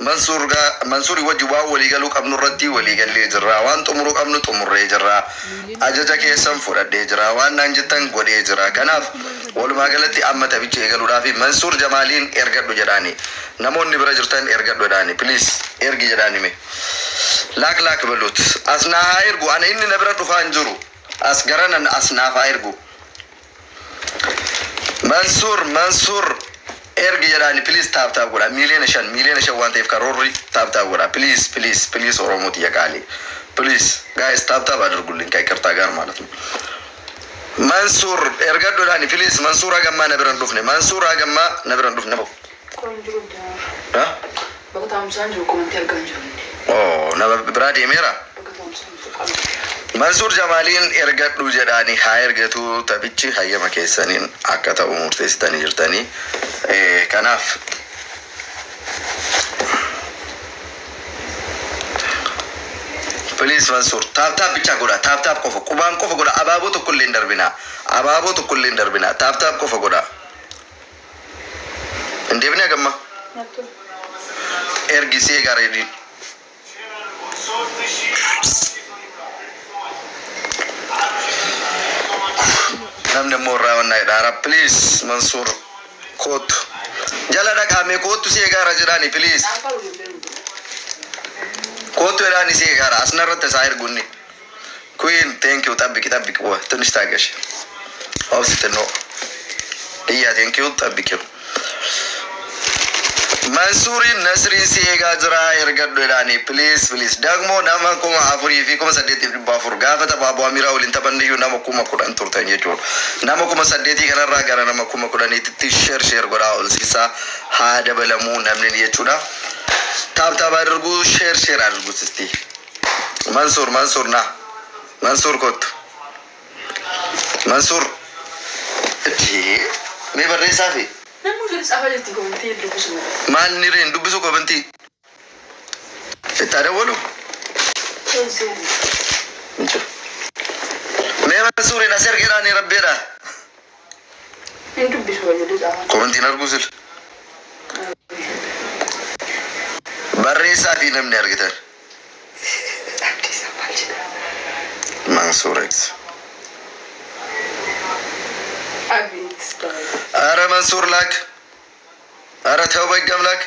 መንሱር ጋር መንሱር wajji waan walii galuu qabnu irratti walii gallee jirra. Waan xumuruu qabnu xumurree jirra. Ajaja keessan fudhadhee jira, waan naan jettan godhee jira. Kanaaf walumaa galatti amma taphicha eegaluudhaaf Mansuur Jamaaliin ergadhu jedhaani. Namoonni bira jirtan ergadhu jedhaani. Please, ergi jedhaani. Me ላክ ላክ በሉት. As naa haa ergu. Ana inni na bira dhufaa hin jiru. As garanan as naaf haa ergu. Mansuur, Mansuur, ergi jedhaani. Please, tap tap godha. 5 miiliyoona, 5 miiliyoona waan ta'eef karoorri tap tap godha. Please, please, please. Oromoo tiyya qaalii, please guys, tap tap አድርጉልኝ ከይቅርታ ጋር ማለት ነው። መንሱር ergadhuudhaani, please. Mansuur hagammaa na bira hin dhufne. Mansuur hagammaa na bira hin dhufne. Qoran jiru. Ha? Bakka taa'umsaan jiru, komantii argaa hin jiru. Oh, nama biraa deemeera. Bakka taa'umsaan jiru qaama. Mansuur Jamaaliin ergadhu jedhaani. Haa ergatu. Taphichi hayyama keessaniin akka ta'u murteessitanii jirtanii. Kanaaf please, Mansuur, tap tap ብቻ godha. Tap tap qofa, qubaan qofa godha. Abaaboo tokko illee hin darbina, abaaboo tokko illee hin darbina. Tap tap qofa godha. Hin deebine hagamma. Ergisee gareedii. Namni immoo irraa wannaa jedhaara. Please, Mansuur, kootu, jala dhaqaame, kootu, si eegaara jedhaani. Please, kootu jedhaani, si eegaara. Asnarratti isaa ergunni. Queen, thank you. ጠብቂ, ጠብቂ. ወ ትንሽ ታገሽ፣ obsi xinnoo. Iyya, thank you. ጠብቂው. Mansuuriin, Nasriin si eegaa jira, ergadhu jedhaani. Please, please. ደግሞ nama 48,400. Gaafa tapha Abu Amiraa waliin taphanniyyuu nama 10,000 turtan jechuudha. Nama 8000 kanarraa gara nama 10,000tti share share godhaa ol siisaa, haa dabalamuu namni jechuudha. Tap tap አድርጉ, share share አድርጉት እስቲ። መንሱር, መንሱር ና፣ መንሱር kottu. መንሱር እቺ mee barreessaafi. Namni hojii tsaafaa jirti, komantii dubbisu malee. Maal ni reen dubbisu kobantii itti adawwalu. Mee Mansuuriin as ergeedhaan rabbeedha. Hin dubbisu ijoollee tsaafaa. Komantiin arguu sil barreessaa fi namni argitan. Abdiisaa maal jedha? Mansuur X. አቤት style. አረ መንሱር ላክ። አረ ተው በሕግ አምላክ።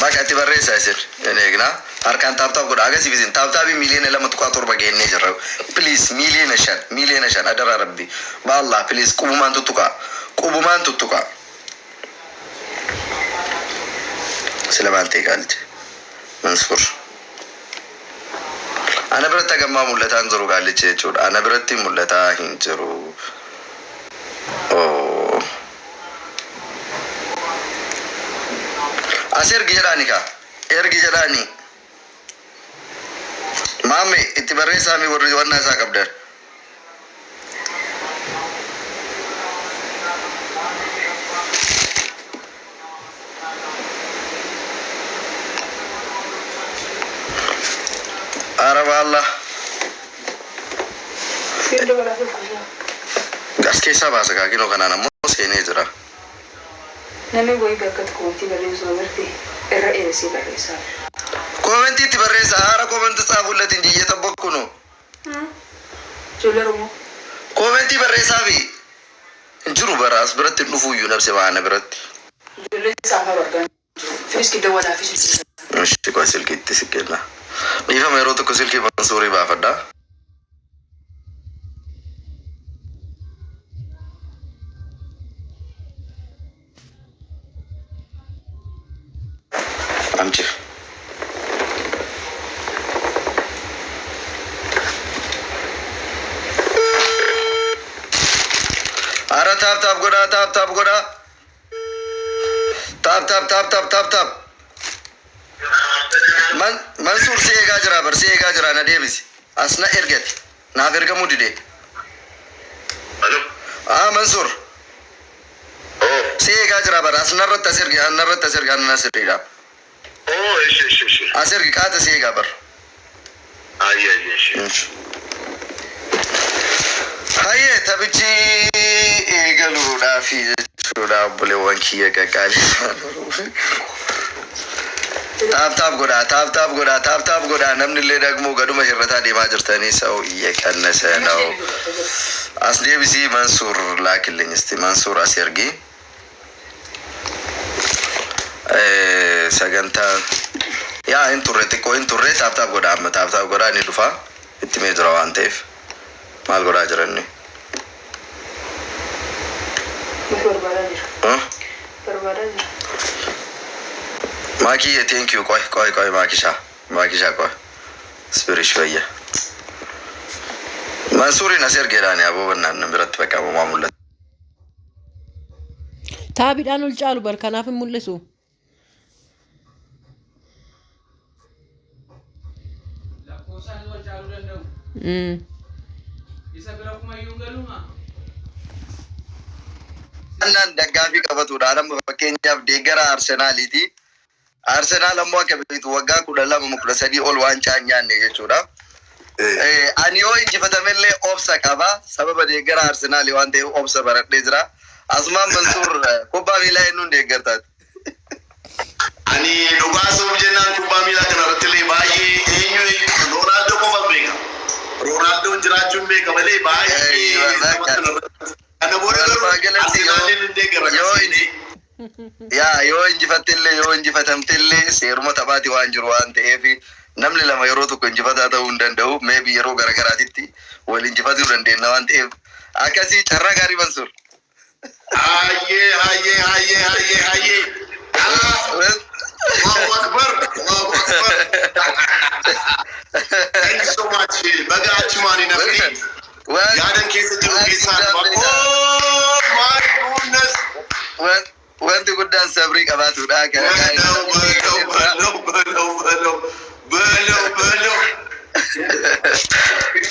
Baqa itti barreessaa isin hin eegna. Harkaan tap tap godha. Agarsiif isin tap tapii 2.7 miiliyoona geennee jirra. Please 5 miiliyoona 5 miiliyoona adaraa rabbi. Baallah please qubumaan tuttuqaa. Qubumaan tuttuqaa. Sila maal ta'e qaalicha? Mansuur. Ana biratti hagammaa mul'ataa hin jiru qaalichi jechuudha. Ana biratti mul'ataa hin jiru. Oh. As ergi jedhaani kaa. Ergi jedhaani. Maame itti barreessaa mi warri wannaa isaa qabdan. Ara baalla. Fiirda balaa filkusaa. As keessaa baasa kaa kinoo kanaan ammoo seenee jira. Namni wayii bakka komantii barreessu agartee irra dheeressee barreessaa. Koomentii itti barreessaa haara koomentii tsaafuullat hin jiyyee tabbakku nu. Ijoollee Oromoo. Koomentii barreessaa fi hin jiru bara as biratti hin dhufuuyyuu nabse baana biratti. Ijoollee saafaa argaa jiru. Fiiski dawwataa fi silkii. Ishi qoy silkiitti si kenna. Dhiifama yeroo tokko silkii Mansuurii baafadha. Amchi. Ara tap tap godhaa, tap tap godhaa. Tap tap tap tap tap tap. Man Mansuur si eegaa jira bar, si eegaa jira, na deebisi. As na ergate. Naaf ergamuu dide. Alo. Ah, Mansuur. Oh. Si eegaa jira bar, as narratti as erge, narratti as erge, ana sirriidha. Oh, ishi ishi ishi. As ergi qaata, si eegaa bar. Ayye ayye ishi. Hayyee, taphichi eegaluudhaafi jechuudha, obboleewwan kiyya qaqqaalii. Tap tap godhaa, tap tap godhaa, tap tap godhaa. Namni illee dagmoo gaduma hir'ataa deemaa jirtanii ሰው እየቀነሰ ነው። As deebisii Mansuur laakillee እስቲ Mansuur as ergi. Sagantaa yaa hin turre, xiqqoo hin turre. Tap tap godhaa, amma tap tap godhaa, ni dhufa, itti mee jira waan ta'eef maal godhaa jiranni? Barbaadaa jira. Barbaadaa jira. Maakii, thank you. ቆይ ቆይ ቆይ፣ ማኪሻ ማኪሻ ቆይ ስፒሪሽ ወየ Mansuuriin as ergeedhaani aboo bannaan biratti bakka uumaa mul'ata. Taabiidhaan ol caalu bar, kanaaf hin mul'isu. Lakkoofsaan wal caaluu danda'u. Isa bira kumayyuu galuuma. Annaan daggaafii qabatudha. Nama fakkeenyaaf deeggara Arsenaaliiti. Arsenaal ammoo akka beektu waggaa 12 13 ol waancaa hin nyaanne jechuudha. Ani yoo injifatamellee obsa qaba. Sababa deeggara Arsenaalii waan ta'eef obsa baradhee jira. Asumaan Mansuur, kubbaa miilaa eenyuun deeggartaati? Ani dhugaa sa'uuf jennaan kubbaa miilaa kana irratti illee baay'ee eenyu Roonaaldoo qofa beeka. Roonaaldoo jiraachuun beeka malee baay'ee nama kana irratti. Kana booda garuu Walumaa galatti Arsenaaliin hin deeggarra. yoo yaa yoo injifattellee yoo injifatamtellee seeruma taphaati waan jiru waan ta'eef namni lama yeroo tokko injifataa ta'uu hin danda'u. Maybe yeroo garagaraatitti wal injifatuu dandeenya waan ta'eef akkasii carraa gaarii, Mansuur. Hayyee hayyee hayyee hayyee hayyee. Allahu Akbar. Allahu Akbar. Thank you so much. Baga achumaanii nafni yaadan keessa jiru keessaa nama. Oh my goodness. Wanti guddaan sabrii qabaatudha. በለው በለው በለው በለው በለው በለው በለው።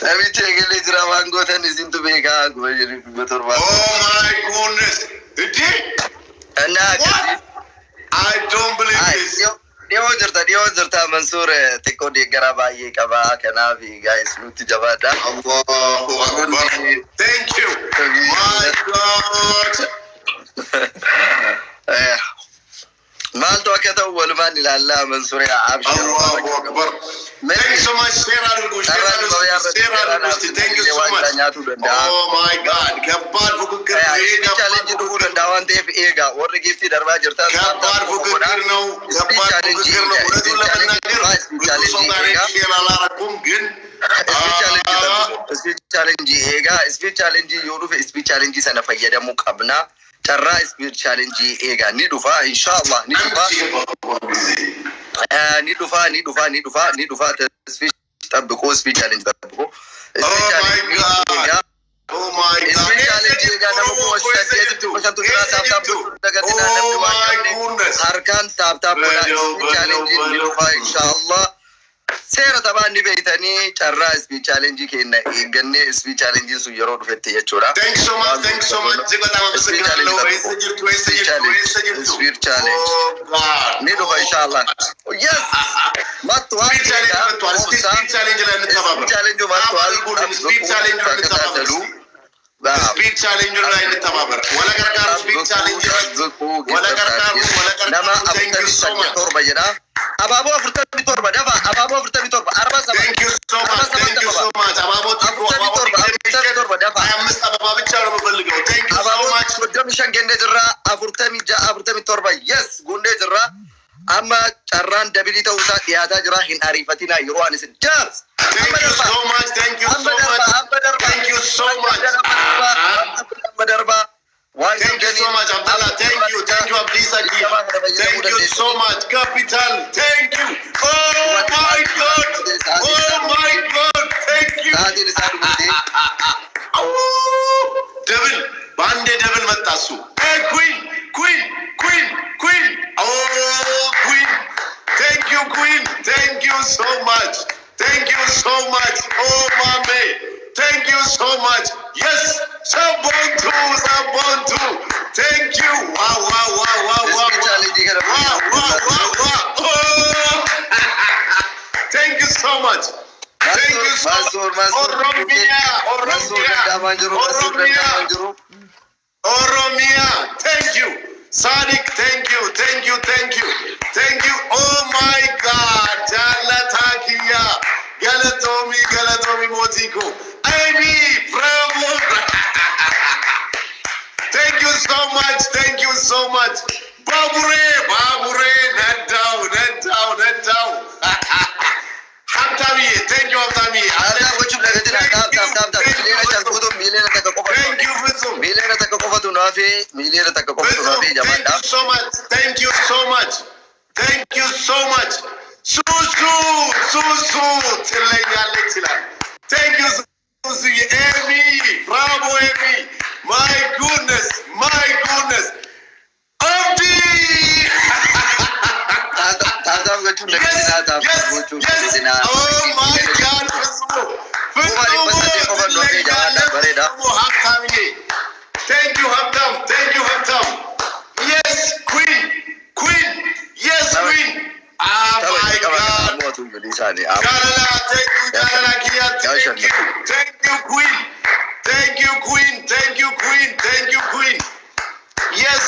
Namichi eegalee jira, waan gootan isintu beekaa, 700. Oh my goodness. እንዴ! እና akkasii. I don't believe this. Dhiyoo jirta, dhiyoo jirta Mansuur, xiqqoo deeggaraa baay'ee qaba, kanaaf guys nutti jabaadha. Allahu Akbar. Thank you. My God. Maaltu akka ta'u Ta'u walumaan ilaallaa, Mansuuriyaa, abshir. Allahu akbar. Thank you so much. Share አድርጉ፣ share አድርጉ፣ share አድርጉ እስቲ። Thank you so much. Nyaatuu danda'a. Oh my God, ከባድ ፉክክር ነው ይሄ። Speed ከባድ challenge dhufuu ፉክክር danda'a waan ta'eef eegaa, warri giiftii darbaa jirtan ከባድ ፉክክር ነው። ከባድ ፉክክር ነው። እውነቱን ለመናገር ብዙ ሰው ጋር share አላረኩም፣ ግን Speed challenge eegaa. Speed challenge yoo dhufe, speed challenge sana fayyadamuu qabna. Carraa speed challenge eegaa, ni dhufa, inshallah ni dhufa. Ni dhufa, ni dhufa, ni dhufa, ni dhufa. Speed ጠብቆ, speed challenge ጠብቆ. Oh my God. Eegaa. Oh my God. Speed challenge eegaa. Nama 8,500tu jira. Tap tap gochuu dagatinaa, namni Oh waan my qabne goodness. harkaan tap tap godhaa. በለው, Speed challenge ni በለው. dhufa, inshallah. Seera taphaa ni beeytanii, carraa speed challenge keenya eeggannee, speed challenge sun yeroo dhufetti jechuudha. Thank you so much. Thank you so much. እጅግ በጣም አመሰግናለሁ። eessa jirtu? Eessa jirtu? Eessa jirtu? Speed challenge. Oh God. Ni dhufa, inshallah. Yes. መጥቷል። Speed challenge መጥቷል። እስቲ speed challenge ላይ እንተባበር። Speed challenge መጥቷል። አድርጉልን። Speed challenge ላይ እንተባበር። ተከታተሉ። Speed challenge ላይ እንተባበር። Wal gargaaru speed challenge ላይ wal gargaaru, wal gargaaru. Nama Thank you afurtamii so much. 7 jedha. Abaaboo 47 dafa, abaaboo 47, 47. Thank you so much. Thank you so much. አባቦ 47, 47 dafa. 25 አበባ ብቻ ነው የምፈልገው። Thank you so Abaaboo much. 35 gennee jirra. 46, 47, yes, guunnee jirra. Amma carraan double ta'uu isaa dhiyaataa jira. Hin ariifatinaa, yeroo ani isin jaars. Thank you so much. Thank you Amma so darba, much. amma darba. Thank you so much. Amma darba. Waan Thank you so much, Abdallah. Thank you. Thank you, Abdisa. Thank you so much. Capital. Thank you. Oh my God. Oh my God. Thank you. Sa'aatiin isaa dhumte. Double በአንዴ double መጣ እሱ። Queen, queen, queen, queen, oh queen, thank you, queen, thank you so much, thank you so much, oh ማሜ, thank you so much. Yes, ሰቦንቱ, ሰቦንቱ, thank you. Wow, wow, wow, wow, wow. Speed challenge kana Wow, wow, wow, wow. Thank you so much, thank you so Mansuur, Mansuur. ኦሮሚያ. Mansuur ኦሮሚያ. danda'amaa jiru. Mansuur ኦሮሚያ. danda'amaa jiru. Oromia, thank you. Sadiq, thank you, thank you, thank you, thank you. Oh my God, Jalatakia, galatoomi, galatoomi Motiko, Amy, bravo. Thank you so much, thank you so much. Babure, Babure, ነዳው, ነዳው, ነዳው. ሀብታምዬ, thank you, ሀብታምዬ. Tap tap gochuuf dagatinaa. Tap tap, tap tap. 1,000,000 guutuun 1,000,000 qofatu. Thank you, ፍጹም. 1,000,000 qofatu nu hafee, 1,000,000 qofatu nu hafee, Thank jabaadha. you so much. Thank you so much. Thank you so much. ሱሱ, ሱሱ ትለኛለች ይላል። Thank you ሱሱ። ኤሚ, bravo ኤሚ። My goodness, my goodness. አብዲ. Tap tap gochuun dagatinaa. Tap tap gochuun dagatinaa. Oh my God, ፍጹሙ, Kuma 800 qofa nu hafee, jabaadha, bareeda. ፍጹሙ ሀብታምዬ። Thank you, ሀብታም. Thank you, ሀብታም. Yes, queen, queen. Yes, queen. Ah, my God. Mo'atu jedhi isaanii. Jalala, thank you, Jalala Kiya. Thank you. Thank you, queen. Thank you, queen. Thank you, queen. Thank you, queen. Yes.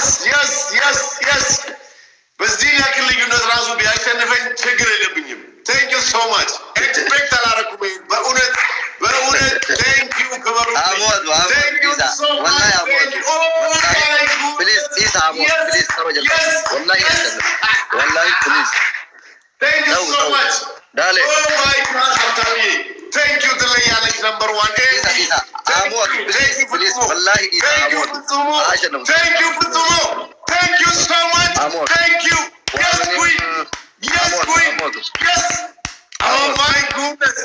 በዚህ ያክል ልዩነት ራሱ ቢያሸንፈኝ ችግር የለብኝም። Thank you so much. Expect አላረኩም ይሄን። በእውነት በእውነት thank you, ክበሩ። Amoatu, amoatu, Thank you dhiisa. so much. Wallahi amoatu. Thank you. Oh my goodness. Please, dhiisa, amoatu. Yes, Please, saba jalqaba. yes, Wallahi yes. ashanna. Wallahi, please. Thank you Ta'u, so ta'u. much. Daale. Oh my God, ሀብታምዬ. Thank you ትለያለች number one. Dhiisa, dhiisa. Amoatu, please, please. Wallahi dhiisa, Thank you, amoatu. ፍጹሙ. Ashannamu. Thank you, ፍጹሙ. Thank you so much. Amoatu. Thank you. Yes, queen. Yes, Amoatu, queen. amoatu. Yes. Oh my goodness.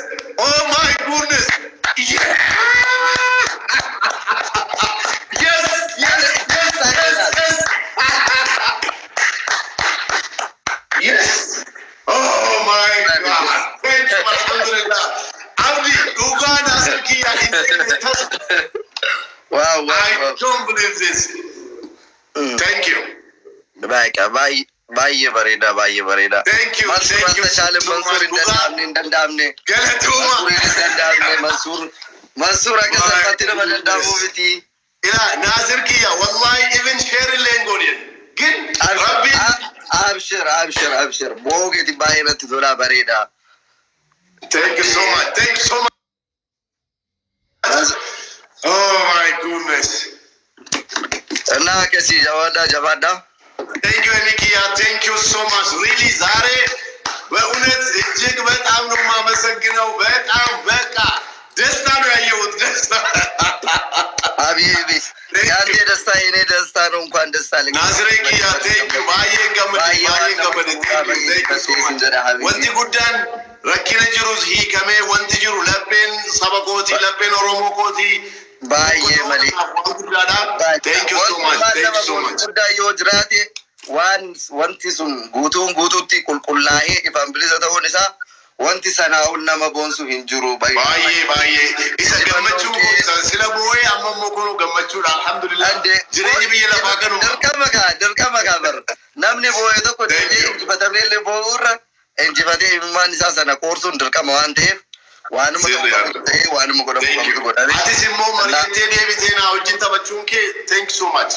Oh my goodness. Yeah. Yes. Yes. Oh my God. Thank you, Alhamdulillah. Abdi, dhugaa Naasir kiyya hin Wow, I wow. don't believe this. Thank you. Baay'ee baay'ee bareeda, baay'ee bareeda. Thank you. Mansuur Thank you. አልተቻለም። Mansuur hin danda'amne, hin danda'amne. Galatooma. Mansuur hin danda'amne. Mansuur, Mansuur akka salphaatti nama danda'amu miti. Ila Naasir kiyya, wallahi even share illee hin godhin. ግን Rabbiin Abshir, abshir, abshir. Boogeeti baay'ee natti tolaa, bareeda. Thank you so much. Thank you so much. Oh my goodness. እና akkasii, jabaadhaa, jabaadhaa. Thank you Emikiya. Thank you so much. Really ዛሬ በእውነት እጅግ በጣም ነው የማመሰግነው። በጣም በቃ ደስታ ነው ያየሁት፣ ደስታ። Habibi, ያንተ ደስታ የኔ ደስታ ነው። እንኳን ደስ አለህ። ናዝሬ ኪያ, thank you. Baay'een gammade, baay'een gammade. Thank you, thank you so much. Wanti guddaan rakkina jirus hiikamee, wanti jiru lapheen saba kootii, lapheen Oromoo kootii Baay'ee malee. waan guddaadha. Thank you so much. Thank you so much. Guddaa yoo jiraate, waan wanti sun guutuun guutuutti qulqullaa'ee ifaan bilisa ta'uun isaa wanti sanaa ol nama boonsu hin jiru. Baay'ee baay'ee isa gammachuu koo isa sila boo'ee, amma immoo kun gammachuudha, alhamdulillah. Jireenyi biyya lafaa kanuma. Dirqama kaa, dirqama kaa bar. Namni boo'e tokko Thank deemee you. injifatamee illee boo'uurra injifatee imimmaan isaa sana qoorsuun dirqama waan ta'eef, waanuma Sirrii ta'u yaadda. ta'ee waanuma godhamu Thank qabutu you. godhame. Atis immoo mari'attee deebitee naa wajjin taphachuun kee, thank you so much.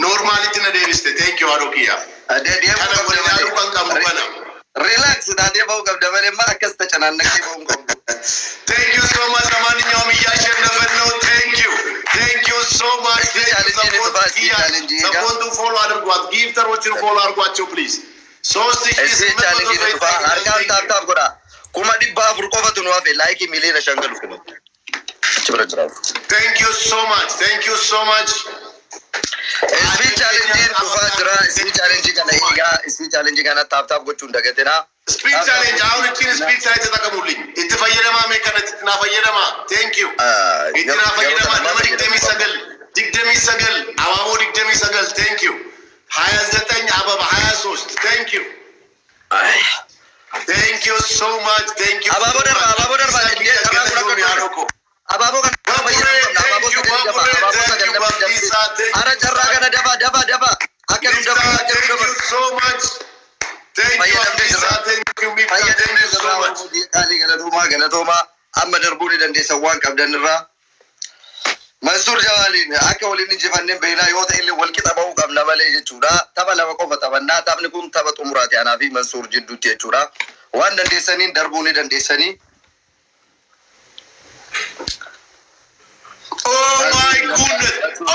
Normalitti na deebiste. Thank you, haadhoo kiyya. Kana wal ilaaluu kan qabnu kana. Relax taatee ba'uu qabda malee maa akkas tacanannaqee ba'uu hin qabdu. Thank you so much. ለማንኛውም እያሸነፈን ነው። Thank you. Thank you so much. እስኪ challenge ልጥፋ፣ እስኪ challenge ጋ ሰፖርቱን follow አድርጓት። Gifter ኦችን follow አድርጓቸው please። ሶስት ሺህ እስኪ ስምንት መቶ challenge ሰው ልጥፋ. Harkaan tap tap godha. 400,000 qofatu nu hafe, like 5 million galu kun. Achi bira jira. Thank you so much. Thank you so much. Speed challenge dhufaa jira. Speed challenge kana eegaa. Speed challenge kana tap tap gochuun dagatinaa. Speed challenge አሁን እቺን speed challenge ተጠቀሙልኝ። Itti fayyadamaa mee kanatti itti naa fayyadamaa. Thank you. Itti naa fayyadamaa, nama 29, 29 abaaboo, 29. Thank you. 29 አበባ, 23. Thank you. Thank you so much. Thank you. Abaaboo darba, abaaboo darba. Abaaboo kana fayyadamuu qabna. Abaaboo sagal dafa, abaaboo sagal dafa. Ara carraa kana dafa, dafa, dafa. Akka nu dafa, akka nu Thank dafa. you so much. Thank you, Fayyadamnee Abdisa. jirra. Thank you, Mifta. Thank Fayyadamnee you so jirra. much. Qaalii, galatoomaa, galatoomaa. Amma darbuu ni dandeessan waan qabdan irraa. Mansuur Jamaaliin akka waliin injifanneen beelaa yoo ta'e illee wal qixa ba'uu qabna malee jechuudha. Tapha lama qofa taphannaa. Taphni kun tapha xumuraati anaa fi Mansuur jidduutti jechuudha. Waan dandeessaniin darbuu ni dandeessanii. Oh my goodness. Oh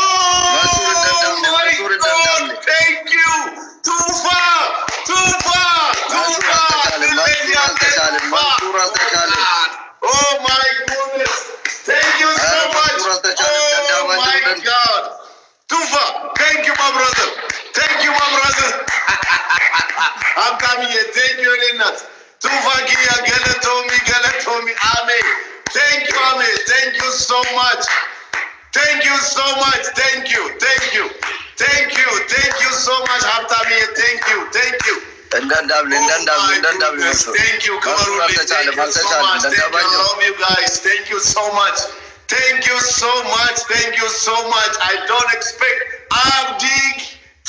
my God. Thank you. Tufa. Tufa. Tufa. Mansuur አልተቻለም። Oh my goodness. Thank you so much. Oh my God. Tufa. Thank you, my brother. Thank you, my brother. I'm coming here. Thank you, Renat. Tufa Gia galatoomi, galatoomi. Amen. Thank you, Amen. Thank you so much. Thank you so much. Thank you. Thank you. Thank you. Thank you so much, Habtami. Thank you. Thank you. እንዳንዳብል እንዳንዳብል እንዳንዳብል መንሱር Thank you. መንሱር አልተቻለም Thank you so አልተቻለም much. Thank you. I እንዳንዳባቸው love you guys. Thank you so much. Thank you so much. Thank you so much. I don't expect Abdi.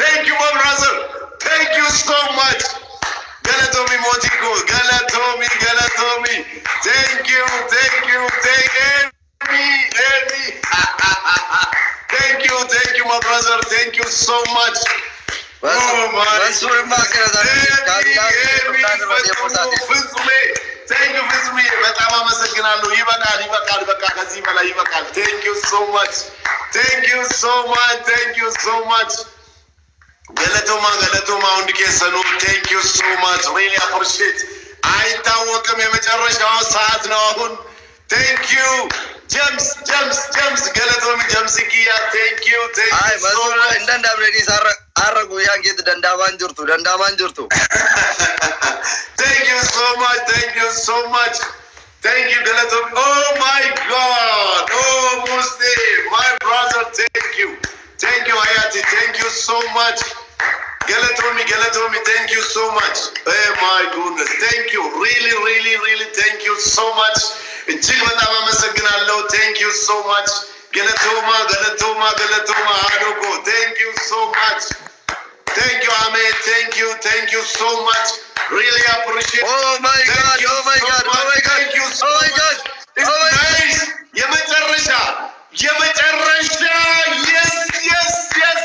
Thank you, my brother. Thank you so much. Galatoomi mootii koo. Galatoomi, galatoomi. Thank you. Thank you. Thank Amy. Amy. Thank you. Thank you, my brother. Thank you so much. Oh my. መንሱርማ ፍጹሜ, thank you ፍጹሜ፣ በጣም አመሰግናለሁ። ይበቃል፣ ይበቃል፣ በቃ ከዚህ በላይ ይበቃል። Thank you so much, thank you so much, thank you so much. Galatoomaa, galatoomaa hundi keessanuu. Thank you so much, really appreciate. አይታወቅም፣ የመጨረሻው ሰዓት ነው አሁን። Thank you ጀምስ፣ ጀምስ፣ ጀምስ, galatoomi ጀምስ ኪያ, thank you, thank አይ you so መንሱር much. እንዳንዳብል ዲስ har'a guyyaan keetti danda'amaan jirtu, danda'amaan jirtu. Thank you so much. Thank you so much. Thank you, Galatoomi. Oh my God. Oh, Musti, my brother. Thank you. Thank you, Hayati. Thank you so much. Galatoomi, galatoomi. Thank you so much. Oh my goodness. Thank you. Really, really, really. Thank you so much. እጅግ በጣም አመሰግናለሁ። Thank you so much. Galatoomaa, galatoomaa, galatoomaa. አዶጎ. Thank you so much. Thank you, Ahmed. Thank you. Thank you so much. Really appreciate. Oh my Thank God, you oh my so God, oh much. my God, Thank you so oh my much. God, It's oh my God. nice. የመጨረሻ፣ የመጨረሻ። Yes, yes.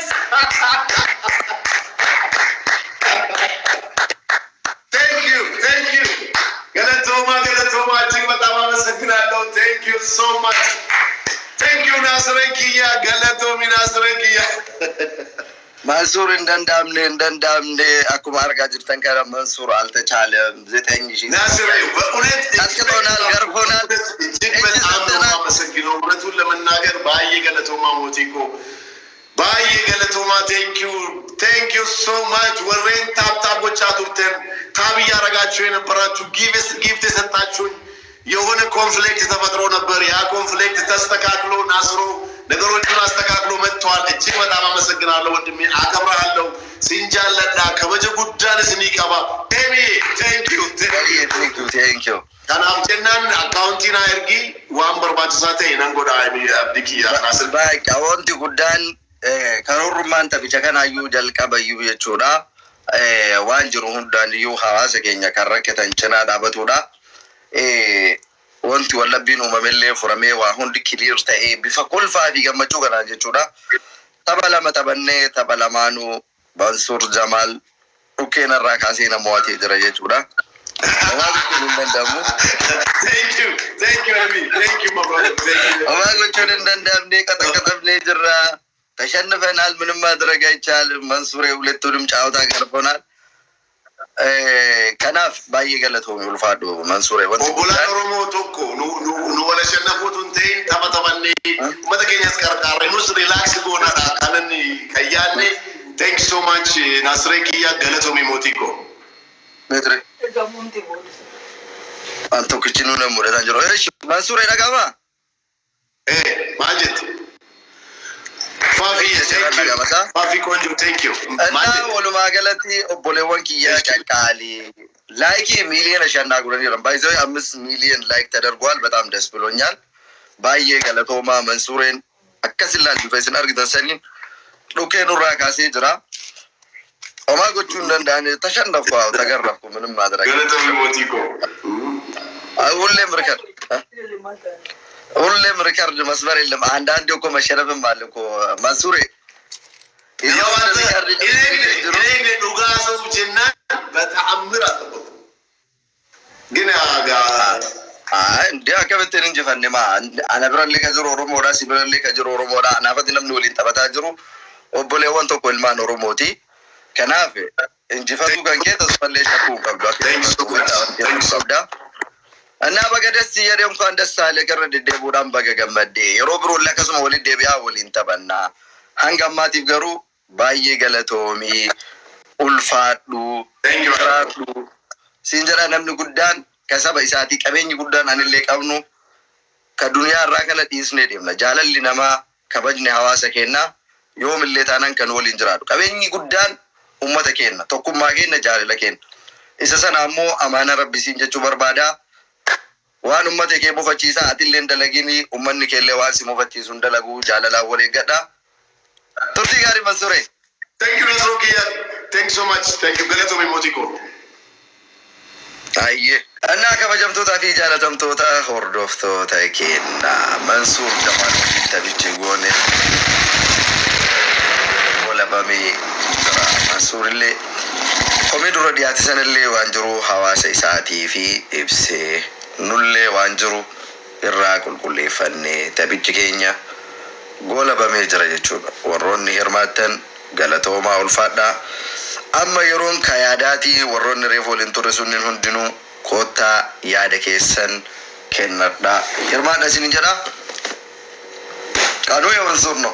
kiyya, galatoomi Nasree kiyya. Mansuur, hin danda'amne, hin danda'amne. Akkuma argaa jirtan kana Mansuur አልተቻለም። 9000 ናስሬ በእውነት ቀጥቅጦናል፣ ገርፎናል፣ እጅግ በጣም ነው የማመሰግነው። እውነቱን ለመናገር baay'ee galatoomaa mootii koo, baay'ee galatoomaa. Thank you, thank you so much. Warreen tap tap gochaa turtan, tap እያረጋችሁ የነበራችሁ፣ gift የሰጣችሁኝ፣ የሆነ conflict ተፈጥሮ ነበር። ያ conflict ተስተካክሎ ናስሮ ነገሮቹን አስተካክሎ መጥተዋል። እጅግ በጣም አመሰግናለሁ ወንድሜ፣ አከብርሃለሁ። Sin jaalladha, kabaja guddaan isinii qaba. ኤሚ, thank you. Thank you, thank you. Kanaaf jennaan akkaawuntii naa ergi, waan barbaachisaa ta'e nan godha. Abdii kiyya, Naasir. Baay'ee wanti guddaan karoorummaan taphicha kanaayyuu jalqabayyuu jechuudha. Waan jiru hundaan iyyuu hawaasa keenya kan rakkatan cinaa dhaabatudha. Wanti wallabbiin uumamellee furamee waa hundi clear ta'ee bifa kolfaa fi gammachuu kanaan jechuudha. Tapha lama taphannee tapha lamaanuu Mansuur Jamaal dhukkeen irraa kaasee nama mo'atee jira jechuudha. Homaa gochuun hin danda'amu. Thank you, thank you, Amy. Thank you, my brother. Thank you. Homaa gochuun hin danda'amne, ቀጠቀጠብኔ jira. ተሸንፈናል። ምንም ማድረግ አይቻልም። መንሱሬ ሁለቱንም ጨዋታ ገርፎናል። Kanaaf baay'ee galatoomi, ulfaadhu Mansuure. Wanti Obbolaan guddaan Oromoo tokko nu wal ashannafuutu hin ta'in, tapha taphannee uummata keenyas qarqaarre, nus relax goonaadha kanan kan yaadne. Thank you so much, Nasree kiyya, galatoomi mootii koo. Meetire Ergamuun booda. waan tokkichi nuun mudataa jiru. Eesh, Mansuure, dhaga'amaa? Maal jette? Faafi, thank you. Faafi ቆንጆ, thank you. እና Maal jette? Walumaa galatti obboleewwan kiyyaa qaqqaalii like 5 ሚሊዮን godhaniiran, ባይዘው 5 ሚሊዮን like ተደርጓል። በጣም ደስ ብሎኛል። Baay'ee galatoomaa. Mansuureen akkas illaan bifa isin argitan saniin dhukkee nurraa kaasee jira. Homaa gochuu hin danda'an, ተሸነፍኩ። አዎ ተገረፍኩ። ምንም ማድረግ Galatoomi mootii koo. ሁሌም record ሁሌም record መስበር የለም። አንዳንዴ እኮ መሸነፍም አለ እኮ መንሱሬ። Yoo ante hin dhugaa sa'uuf jennaan በተአምር አልጠበኩም። ግን gaa እንዲ akkamittiin injifanne maa? Ana birallee ka jiru Oromoodha, si birallee ka jiru Oromoodha. Anaafatti namni waliin taphataa jiru obboleewwan tokko ilmaan Oromooti. Kanaaf injifatuu kan kee tasfallee shakkuu hin qabdu. Akka Thank you so much. Thank you. qabda. እና baga ደስ jedhee, እንኳን ደስ አለህ, irra deddeebi'uudhaan baga gammadde. Yeroo biroollee akkasuma waliin deebi'aa waliin taphannaa. Hanga ammaatiif garuu baay'ee galatoomii, ulfaadhu, Thank you. jiraadhu. Siin jedha, namni guddaan ka saba isaatii, qabeenyi guddaan anillee qabnu ka duniyaa irraa kana dhiisnee deemna. Jaalalli namaa, kabajni hawaasa keenyaa yoomillee taanaan kan waliin jiraatu. Qabeenyi guddaan ummata keenya, tokkummaa keenya, jaalala keenya. Isa sana ammoo amaana rabbi siin jechuu barbaada. Waan ummata kee mufachiisaa atillee hin dalagini, ummanni keellee waan si mufachiisu hin dalagu, jaalalaan wal eeggadha. Turtii gaarii, Mansuure. Thank you, Nasroo kiyya. Thank you so much. Thank you. Galatoomi mootii koo. Ayyee. እና kabajamtootaa fi jaalatamtoota hordoftoota keenya, Mansuur Jamaal waliin taphichi goone golabamee jira. Mansuurillee komii dura dhiyaate sanallee waan jiru hawaasa isaatii fi ibsee, nullee waan jiru irraa qulqulleeffannee taphichi keenya goolabamee jira jechuudha. Warroonni hirmaattan galatoomaa, ulfaadhaa. Amma yeroon ka yaadaatii, warroonni reefu waliin turre sunniin hundinuu koottaa yaada keessan kennadhaa. Hirmaadha isin jedha. Qanuu yoo Mansuur no.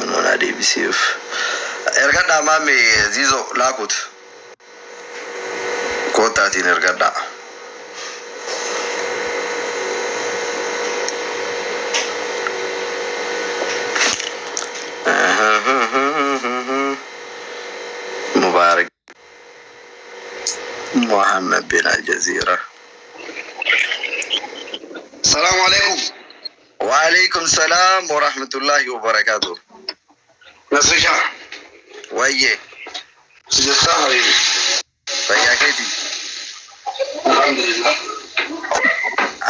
Nuna deebisiif. Ergadhaa maame ziizoo laakut. Koottaatiin ergadhaa. Mubarak Muhammad bin Al Jazeera. السلام عليكم. وعليكم السلام ورحمة الله وبركاته. Nasrisha. Wayyee. Sijastaa حبيبي. Fayyaa keetii? الحمد لله.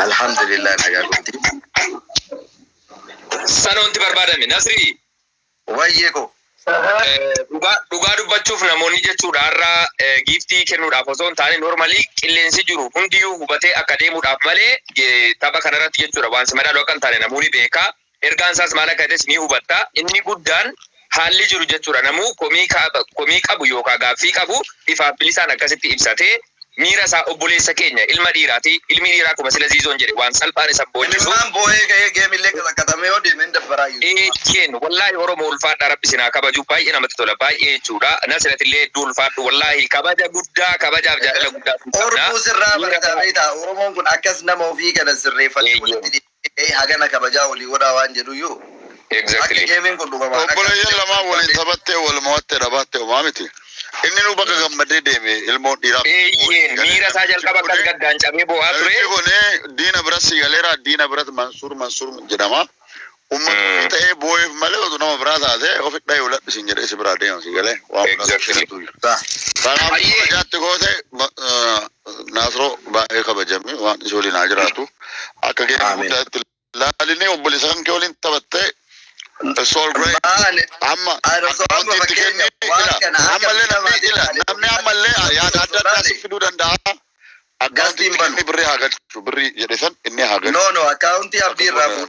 Alhamdulillah, nagaa gooti. Sana wanti barbaadame, Nasrii. Wayyee ko. Dhugaa dubbachuuf namoonni jechuudha har'a giiftii kennuudhaaf osoo hin taane, normally qilleensi jiru hundiyyuu hubatee akka deemuudhaaf malee, tapha kanarratti jechuudha waan si madaalu akka hin taane namoonni beekaa. Ergaan isaas maal akka ta'es ni hubatta. Inni guddaan haalli jiru jechuudha, namuu komii qabu yookaan gaaffii qabu ifaaf bilisaan akkasitti ibsatee miira isaa, obboleessa keenya ilma dhiiraati. Ilmi dhiiraa akkuma sila Ziizoon jedhe waan salphaan isa boonchisu. Imimmaan boo'ee ga'ee geemillee qaxaqaxamee yoo deeme hin dabbaraa jiru. Eeyyeen, wallaahi Oromoo ulfaadha, Rabbi sinaa kabaju, baay'ee namatti tola, baay'ee jechuudha. Nasiratillee hedduu ulfaadhu, wallaahi kabaja guddaa, kabajaaf jaalala guddaa qabna. Oromoo sirraa barataa beektaa, Oromoon kun akkas nama ofii kana sirreeffatee walitti deebi'ee hagana kabajaa olii godhaa waan jedhuyyuu. Akka geemiin kun dhugamaan akka Obboleeyyan lamaan waliin taphattee wal mo'attee dhabattee homaa miti. Inni nu bakka gammadee deeme ilmoon dhiiraa. Eeyyeen, miira isaa jalqaba akkas gaddaan cabee bo'aa ture. Namichi kun diina biras si galeera, diina biras Mansuur Mansuur jedhama. Uummata ofii ta'ee boo'eef malee otoo nama biraa taate ofi dhahee uladhu siin jedhee si biraa deema, si galee waan biraa Exactly. Kanaaf kabajaatti goote, Naasroo baay'ee kabajame, waan isa waliin haa jiraatu. Akka geemii guddaatti laalinee obboleessa kan kee waliin taphattee, it's all great. Amma akkaawuntii itti kennee ila ammallee namni ila namni ammallee yaada adda addaa si fiduu danda'a. Akkaawuntii itti kennee birrii haa galchu, birrii jedhe san inni haa galchu. No, akkaawuntii Abdii irraa fuudhu.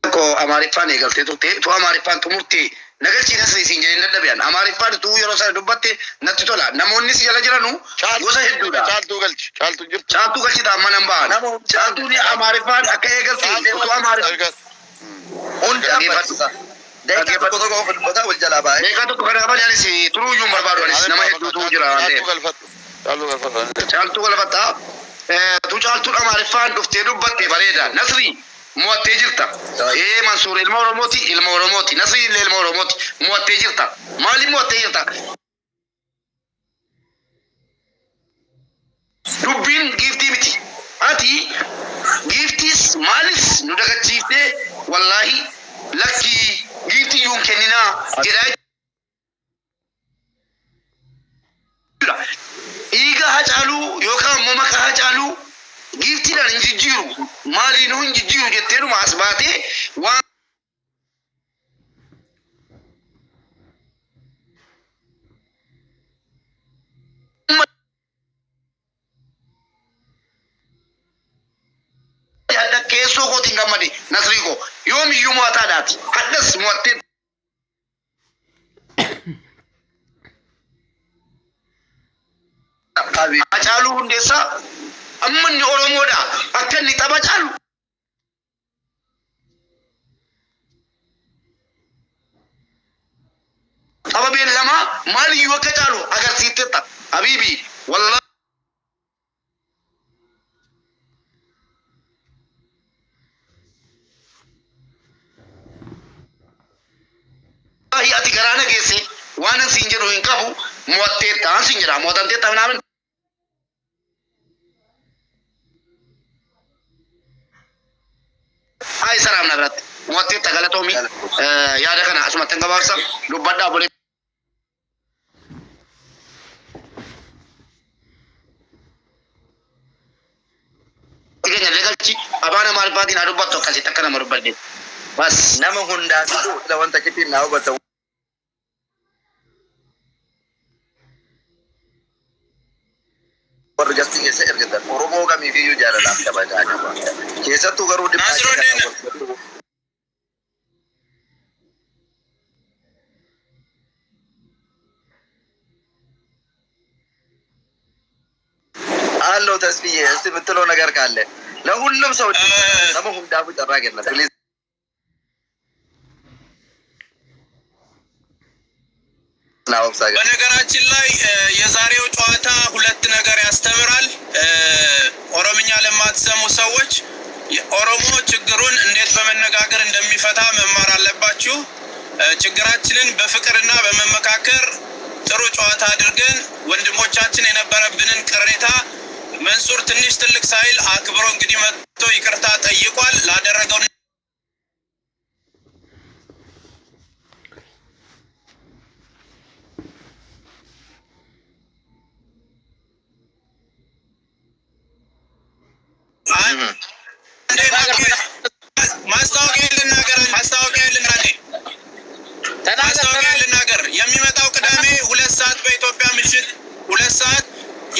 Tokko Amaariffaan eegaltee turte, tu Amaariffaan xumurte nagalchii Nasrii siin jedhee dadhabi'an. Amaariffaan utuu yeroo sana dubbatte natti tola. Namoonni si jala jiranu gosa hedduudha. Caaltuu galchi. Caaltuu jirtu. Caaltuu galchita, amma nan ba'an. Caaltuun Amaariffaan akka eegalte utuu Amaariffaan. Hundaan barsiisa. Daqiiqaa tokko tokko qofa dubbataa wal jalaa baay'ee. Daqiiqaa tokko kana malee anis turuu iyyuu hin barbaadu, anis nama hedduutu jira waan ta'eef. Caaltuu galfadhu. Caaltuu galfatta. Tu Caaltuun Amaariffaan dhuftee dubbatte bareeda. Nasrii, mo'attee jirta. Ee, Mansuur ilma Oromooti, ilma Oromooti. Nasrii illee ilma Oromooti. Mo'attee jirta. Maaliif mo'attee jirta? Dubbiin giiftii miti. Ati giiftiis maalis nu dagachiiftee, wallaahi lakkii giiftii iyyuu hin kenninaa jedhaa jechuudha. Dhiiga Hacaaluu yookaan immoo maqaa Hacaaluu giiftiidhaan hin jijjiiru, maaliinuu hin jijjiiru jetteedhuma as baatee waan hadha keessoo kootiin gammade. Nasrii koo, yoomiyyuu mo'ataadhaati, hadhas mo'attee. Hacaaluu Hundeessaa amma inni Oromoodha, akka inni tapha caalu tapha beellamaa maaliyyuu akka caalu agarsiiftetta. Habiibi, wallaahi ati garaa na geesse, waan an siin jedhu hin qabu, mo'atteetta an siin jedha, mo'atamteetta minaamin. Haa, isa raamna biratti mo'atteetta, galatoomi. Yaada kana asumatti hin gabaabsa, dubbadhaa obboleetti. Keenya illee galchi, afaan Amaariffaatiin haa dubbattu, akkasitti akka nama dubbadde. Bas. Nama hundaatitu ila wanta kittiin naa hubata. Warri gastii keessa ergatan Oromoo kamiifiyyuu jaalalaaf kabajaa qaba. Keessattuu garuu dhimma akka kanaa wal አለው ተስፍዬ፣ እስቲ የምትለው ነገር ካለ ለሁሉም ሰው nama hundaafuu carraa kenna, please. naa obsaa ገ በነገራችን ላይ የዛሬው ጨዋታ ሁለት ነገር ያስተምራል። ኦሮምኛ ለማትሰሙ ሰዎች ኦሮሞ ችግሩን እንዴት በመነጋገር እንደሚፈታ መማር አለባችሁ። ችግራችንን በፍቅርና በመመካከር ጥሩ ጨዋታ አድርገን ወንድሞቻችን የነበረብንን ቅሬታ መንሱር ትንሽ ትልቅ ሳይል አክብሮ እንግዲህ መጥቶ ይቅርታ ጠይቋል ላደረገው ማስታወቂያ ልናገር፣ ማስታወቂያ ልናገር፣ ማስታወቂያ ልናገር። የሚመጣው ቅዳሜ 2 ሰዓት በኢትዮጵያ ምሽት 2 ሰዓት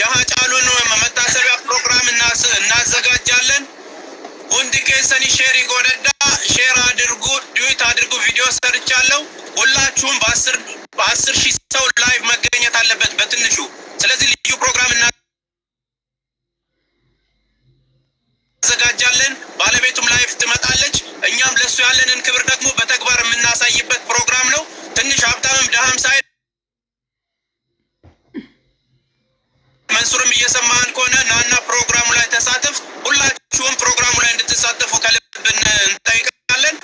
የሀጫሉን መታሰቢያ ፕሮግራም እናዘጋጃለን። Hundi keessan share godhaa፣ share አድርጉ፣ duet አድርጉ። ቪዲዮ ሰርቻለሁ። ሁላችሁም በ10,000 ሰው live መገኘት አለበት በትንሹ። ስለዚህ ልዩ ፕሮግራም እናዘጋጃለን። ባለቤቱም live ትመጣለች። እኛም ለእሱ ያለንን ክብር ደግሞ በተግባር የምናሳይበት ፕሮግራም ነው። ትንሽ ሀብታምም ድሃም ሳይል መንሱርም እየሰማህን ከሆነ ናና ፕሮግራሙ ላይ ተሳተፍ። ሁላችሁም ፕሮግራሙ ላይ እንድትሳተፉ ከልብ እንጠይቃለን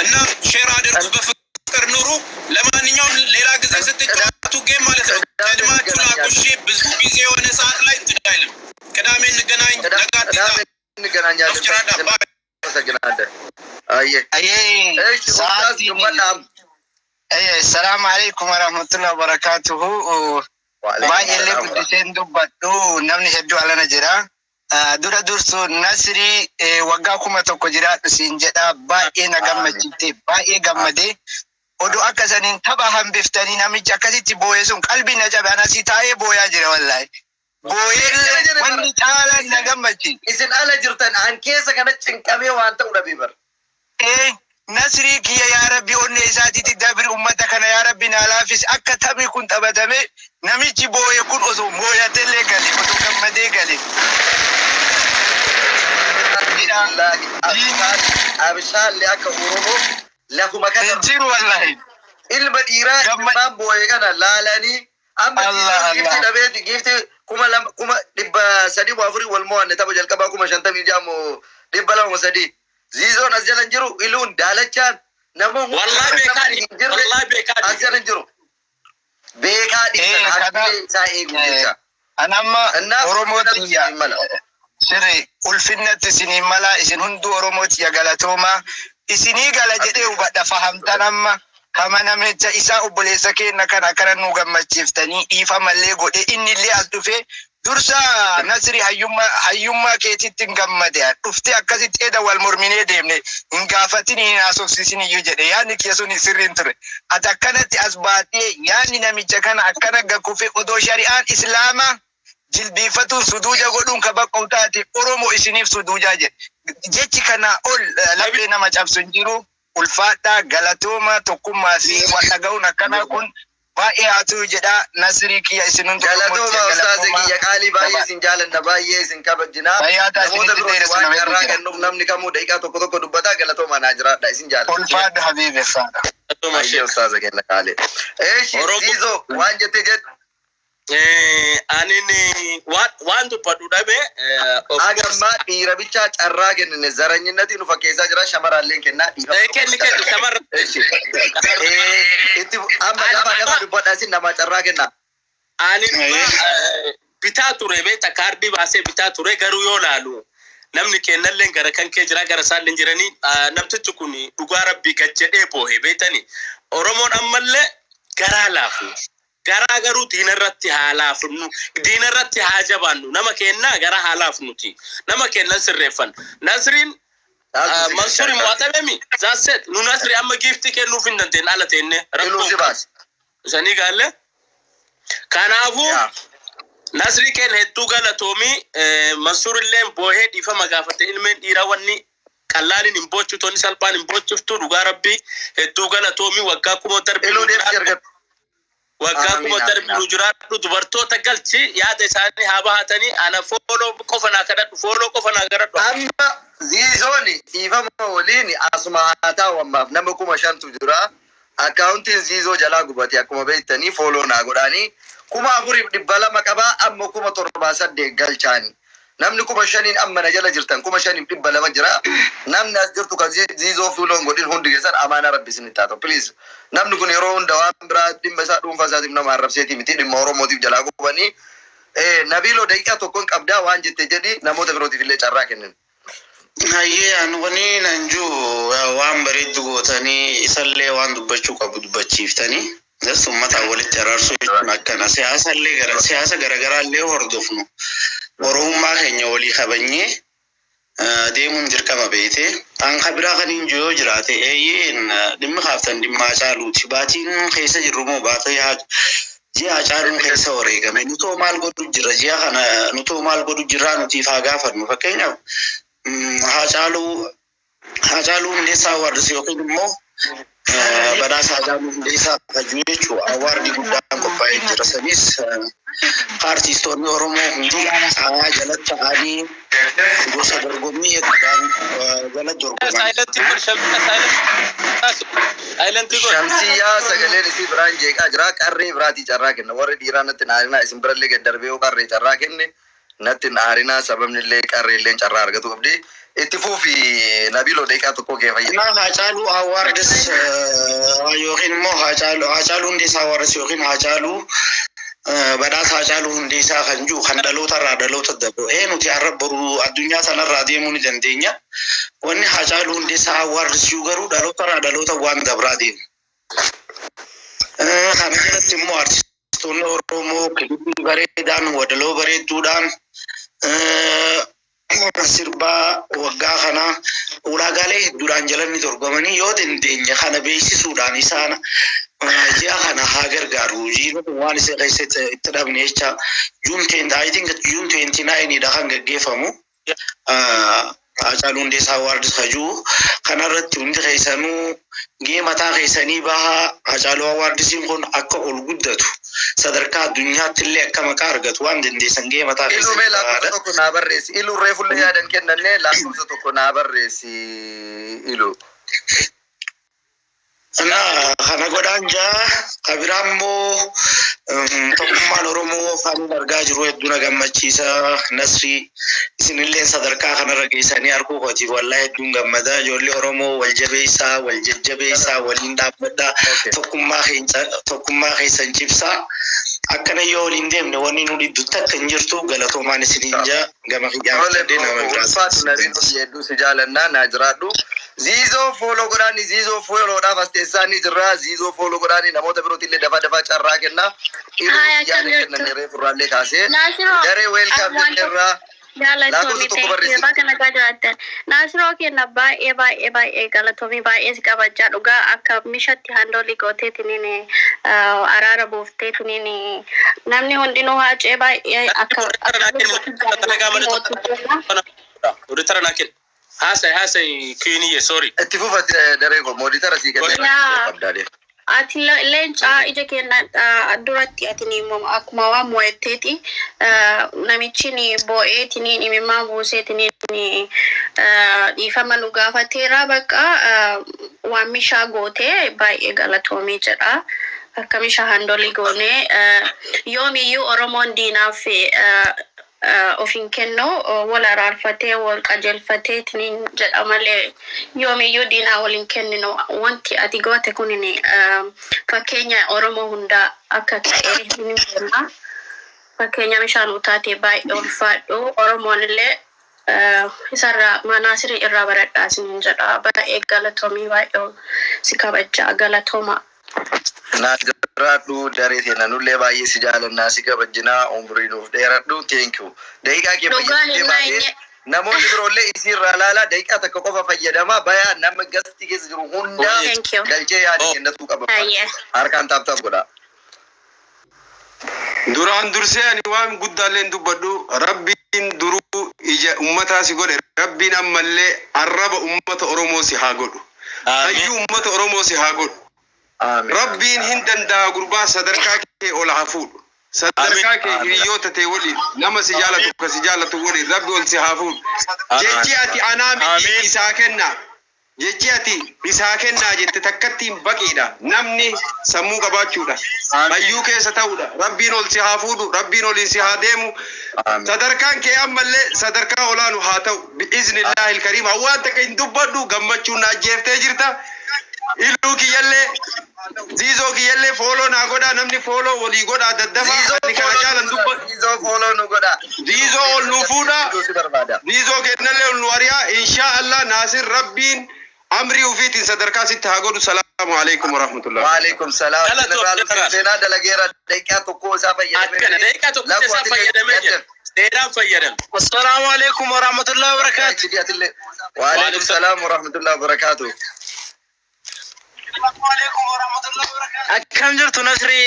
እና share አድርጉ። በፍቅር ኑሩ። ለማንኛውም ሌላ ጊዜ ስትጫወቱ game ማለት ነው ቀድማችሁ ላኩ። እሺ፣ ብዙ ጊዜ የሆነ ሰዓት ላይ እንትን አይልም። ቅዳሜ እንገናኝ። Nagaatti ቅዳሜ እንገናኛለን። አመሰግናለን። አየህ እሺ፣ ኡስታዝ dubbadhaa። Salaamu alaikum warahmatullahi wabarakatuhu. Baay'eellee guddiseen dubbadhu, namni hedduu alana jira. Dura dursu Nasrii, waggaa 1000 jiraadhu siin jedha. Baay'ee na gammachiifte, baay'ee gammadee. Oduu akka saniin tapha hambiftanii namichi akkasitti boo'ee sun qalbii na cabe, anasii taa'ee booyaa jira wallaahi. Boo'eellee wanni caalaan na gammachiise. Isin ala jirtan, an keessa kana cinqamee waan ta'u dhabee bara. Ee, Nasrii kiyya, yaa Rabbi onnee isaatiitti dabri, ummata kana yaa Rabbi naa laafisi. Akka taphni kun taphatame namichi boo'e kun osoo mooyatellee gale, osoo gammadee gale. Abishaallee akka Oromoo lafuma kana. Jiru wallahi. Ilma dhiiraa ilmaan boo'e kana laalanii amma Allah, giiftii Allah. dhabeeti, giiftii 2000 304 wal mo'anne, tapha jalqabaa 56,203. Ziizoon as jala hin jiru, iluun daalachaan nama Wallahi beekaa hin jirre wallahi beekaa as jala hin jiru. Beekaa dhiisan haqilee isaa eegu jecha. An amma Oromoo tiyya sirri ulfinnatti isinii mala, isin hunduu Oromoo tiyya galatooma isinii gala jedhee hubadha. Fahamtan amma kama namicha isaa obboleessa keenya kana akkana nu gammachiiftanii dhiifamallee godhe innillee as dhufe. Dursa Nasri, hayyummaa hayyummaa keetitti hin gammade. Dhuftee akkasitti eda wal morminee deemne hin gaafatin, hin haasofsiisin iyyuu jedhe. Yaadni kiyya sun sirriin ture. Ati akkanatti as baatee yaadni namicha kana akkana gakkufe, odoo shari'aan islaamaa jilbiifatuun suduuja godhuun ka bakka taate, Oromoo isiniif suduujaa jedhe. Jechi kana ol laphee nama cabsu hin jiru. Ulfaadhaa, galatooma. Tokkummaa fi wal dhaga'uun akkanaa kun baay'ee haa ta'u jedha. Nasrii kiyya, isin hundi Galatooma ustaaze kiyya qaalii, baay'ee isin jaalanna, baay'ee isin kabajjina. Fayyaa ta'a, Namoota isinitti biroo dheeressu waan nama hedduu carraa jira. kennuuf namni kamuu daqiiqaa tokko tokko dubbata. Galatooma, naa jiraadha, isin jaalanna. Ulfaadha habiibi, faadha. Ayyee ustaaze kenna qaalii. Eeshi, Ziizoo, waan jettee jedhu. Anin waan dubbadhu dhabe. Hagammaa dhiira bichaa carraa kennine, zaranyinnatii nu fakkeessaa jira, shamarraalleen kennaa dhiira. Kenni, kenni shamarra. Itti amma gaafa gaafa dubbadhaa, isin namaa carraa kennaa. Ani bitaa ture beekta, kaardii baasee bitaa ture. Garuu yoo laalu namni kennallee gara kan kee jira, gara isaallee jiranii. Namtichi kun dhugaa rabbii gad jedhee boohe beektani. Oromoon ammallee garaa laafu. Garaa garuu diinarratti haa laafnu, diinarratti haa jabaannu, nama kennaa garaa haa laafnuti. Nama kennan sirreeffan. Nasriin Mansuuri mo'atamemi zaaset nu Nasri amma giiftii kennuuf hin dandeenye ala teenne Iluu si baase. Isanii gaalle. Kanaafuu Nasri kenna hedduu galatoomii. Mansuurillee boohee dhiifama gaafate. Ilmeen dhiiraa wanni qallaaliin hin boochiftu, wanni salphaan hin boochiftu. Dhugaa rabbii hedduu galatoomii, waggaa 1000 darbii Iluu deebisii argadhu. Waggaa Amiin, 1000 amiin, darbii nu jiraadhu. Dubartoota galchi, yaada isaanii haa bahatanii. Ana follow qofa naa kadhadhu, follow qofa naa kadhadhu. Amma Ziizoon dhiifama waliin asuma haa taa'u ammaaf, nama 5000tu jira. Akkaawuntiin Ziizoo jalaa gubate akkuma beektanii, follow naa godhaanii. 4200 qabaa, amma 7800 galchaani. Namni 5,000 amma na jala jirtan 5,200 jira. Namni as jirtu kan Ziizoo follow hin godhin hundi keessan amaanaa rabbi isin taatu. Please. Namni kun yeroo hunda waan biraa dhimma isaa dhuunfaa isaatiif nama arrabseetii miti, dhimma Oromootiif jalaa gubanii. Nabiiloo, daqiiqaa tokkoon qabdaa, waan jette jedhi, namoota birootiif illee carraa kennin. Hayyee, an wani nan jiru waan bareeddu gootanii, isallee waan dubbachuu qabu dubbachiiftanii. Das uummataan walitti araarsuu jechuun akkana. Siyaasa illee gara siyaasa garaagaraa illee hordofnu. Oromummaa keenya walii kabanyee deemuun dirqama beekte. An kan biraa kan hin jiru yoo jiraate, eeyyeen, dhimmi kaaftan dhimma Hacaaluuti. Baatiin keessa jirru moo baatee ji'a Hacaaluun keessa wareegame. Nutoo maal godhu jira ji'a kana? Nutoo maal godhu jirraa? Nutiif haa gaafannu. Fakkeenyaaf Haacaaluu Hundeessaa Awards yookiin immoo badhaasa Haacaaluu Hundeessaa kabajuu jechuudha. Award guddaan qophaa'ee jira. Sanis artiistoonni Oromoo hundi caayaa jalatti ta'anii gosa dorgommii hedduudhaan jala dorgoman. Silent godh, Shamsiyaa, silent, silent godh. Shamsiyyaa sagaleen isii biraan jeeqaa jira. Qarree biraatii carraa kenna. Warri dhiiraa natti hin aarinaa, isin birallee gad darbee yoo qarree carraa kenne natti hin aarinaa, sababni illee qarree illee carraa argatu qabdi. Itti fuufi Nabiiloo, daqiiqaa tokko kee fayyada. Kanaaf Haacaaluu Awards yookiin immoo Haacaaluu Hundeessaa Awards yookiin Haacaaluu badhaasa Haacaaluu Hundeessaa kan jiru kan dhaloota irraa dhaloota darbu. Nuti har'a boru addunyaa sanarraa deemuu ni dandeenya. Wanni Haacaaluu Hundeessaa Awards jiru garuu dhaloota irraa dhaloota waan dabraa deemu. Kana jalatti immoo artistoonni Oromoo kilippii bareedaan, walaloo bareedduudhaan, sirbaa waggaa kana ulaagaalee hedduudhaan jalanni dorgomanii, yoo dandeenye kana beeksisuudhaan isaan ji'a kana haa gargaaru. Ji'i kun waan isa keessatti itti dhabne jecha June 10, I think June 29 dha kan gaggeeffamu. Haacaaluu Hundeessaa Awards hajuu kanarratti hundi keessanuu gahee mataa keessanii bahaa. Haacaaluu Awardsiin kun akka ol guddatu, sadarkaa addunyaatti illee akka maqaa argatu waan dandeessan gahee mataa Iluu mee keessanii lakkoofsa bahaadha. tokko naa barreessi. Iluu, reefullee yaadan kennannee, lakkoofsa tokko naa barreessi Iluu. Na kana godhaan jaa. Kabiraa immoo tokkummaan Oromoo kan argaa jiru hedduu na gammachiisa. Nasrii, isinillee sadarkaa kanarra geessanii arguu kootiif wallaahi hedduun gammada. Ijoollee Oromoo wal jabeessaa, wal jajjabeessaa, waliin dhaabbadhaa. Tokkummaa keenya, tokkummaa keessan cibsaa. Akkana yoo waliin deemne wanni nu dhibdu takka hin jirtu. Galatoomaan isiniin jaa, gama kiyyaan Tole fudhadhee nama biraas ulfaatu Nabiiloo, hedduu si jaalannaa, naa jiraadhu. Ziizoo follow godhaani, Ziizoo followdhaaf as teessaa ni jirra. Ziizoo follow godhaani, namoota birootti illee dafaa dafaa carraa kenna. Iluu Haa, akkam yaada jirtu? kennanne reefurraallee kaasee. Naasiroo, Daree, welcome waan tokko jenneerraa. galatoomii. Lakkoofsa tokko Thank you. barreessi. Bakka nagaa jiraattan. Naasiroo kenna, baay'ee baay'ee baay'ee galatoomii, baay'ee si kabajaa. Dhugaa akka mishatti handle gooteetiniin araara buufteetiniin, namni hundinuu Haacee baay'ee akka mootummaa. Moderator naa kenni. Haasai, haasai kiiniyye, sorry. Itti fufate daree koo, moderator sii kennee Yaa. qabdaadee. Ati leencaa ija keenya duratti ati ni akkuma waan mo'atteeti. Namichi ni boo'eetiniin imimmaan buuseetiniin dhiifama nu gaafateera. Bakka waan mishaa gootee baay'ee galatoomii jedha. Akka mishaa handle goonee, yoomiyyuu Oromoon diinaaf of hin kennu, wal araarfatee wal qajeelfateetiniin jedha malee yoomiyyuu diinaa wal hin kenninu. Wanti ati goote kunin fakkeenya Oromoo hundaa akka ta'e ni beekna. Fakkeenya bishaan utaatee, baay'ee ulfaadhu. Oromoon illee isarraa manaasirii irraa baradhaa isiniin jedha. Baay'ee galatoomii, baay'ee si kabajaa, galatooma. Naa jiraadhu daree teenya, nullee baay'ee si jaalannaa, si kabajinaa, umrii nuuf dheeradhu, thank you. Daqiiqaa kee Dhugaan fayyadamtee hinnaa baay'ee inni namoonni biroollee isiirraa laalaa, daqiiqaa takka qofa fayyadamaa bayaa, nama guest keessa jiru hundaa Thank you. galchee yaada kennatuu qaba. Hayyee. Harkaan tap tap godhaa. Duraan dursee ani waan guddaallee hin dubbadhu. Rabbiin duruu ija ummataa si godhe, Rabbiin ammallee arraba ummata Oromoo si haa godhu. Hayyuu ummata Oromoo si haa godhu. Amiin. Rabbiin hin danda'a, gurbaa sadarkaa kee ol haa fuudhu. Sadarkaa kee hiriyoota tee waliin, nama si jaalatu ka si jaalatu waliin Rabbi ol si haa fuudhu. Jechi ati anaa miti isaa kenna. Jechi ati isaa kennaa jette takkattiin baqiidha. Namni sammuu qabaachuudha. Hayyuu keessa ta'uudha. Rabbiin ol si haa fuudhu. Rabbiin oliin si haa deemu. Sadarkaan kee ammallee sadarkaa olaanu haa ta'u. Bi'iznillaahi ilkariim. Waan takka hin dubbadhu, gammachuun na ajjeeftee jirta. Iluu kiyyallee, Ziizoo kiyyallee follow naa godhaa, namni follow walii godhaa daddafa. Ani kana caalan dubbadhu. Ziizoo follow nu godhaa. Ziizoo ol nu fuudha. Ziizoo kennallee ol nu ari'aa. Inshaa Allah, Naasir, Rabbiin amrii ufiitiin sadarkaa sitti haa godhu. Salaamu alaikum warahmatullahi. Waalaikum salaam. Jeneraal seenaa dalageera, daqiiqaa tokko isaa fayyadamee. Akkana daqiiqaa tokko isaa fayyadamee jira. Seeraan fayyadame. Assalaamu alaikum warahmatullahi wabarakatuh. Waalaikum salaam warahmatullahi wabarakatuh. Akkam jirtu, Nasri?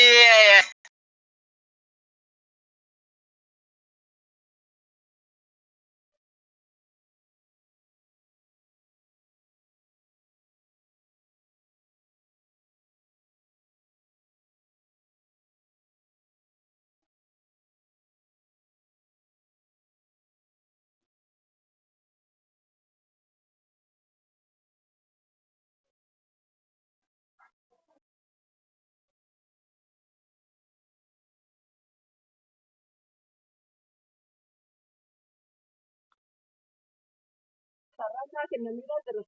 Carraa isaa kennameera jira.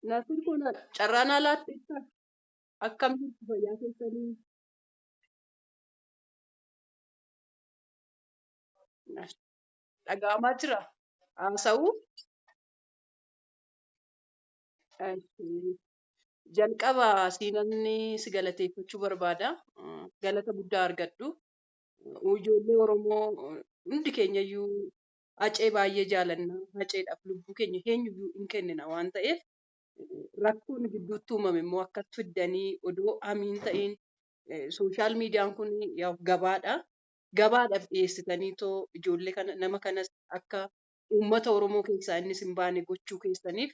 Nasir kun carraan alaatti akkam jirtu, fayyaa keessanii? Dhaga'amaa jira. Haasa'uu. Jalqaba siinanni si galateeffachuu barbaada. Galata guddaa argadhu. Ijoollee Oromoo hundi keenya iyyuu Hacee baay'ee jaalanna. Haceedhaaf lubbuu keenya eenyuyyuu hin kennina waan ta'eef, rakkoon gidduutti uumame immoo akkas fiddanii odoo hamiin ta'in, social mediaan kun gabaadha. Gabaadhaaf dhiyeessitanii too ijoollee kana, nama kanas akka uummata Oromoo keessaa innis hin baane gochuu keessaniif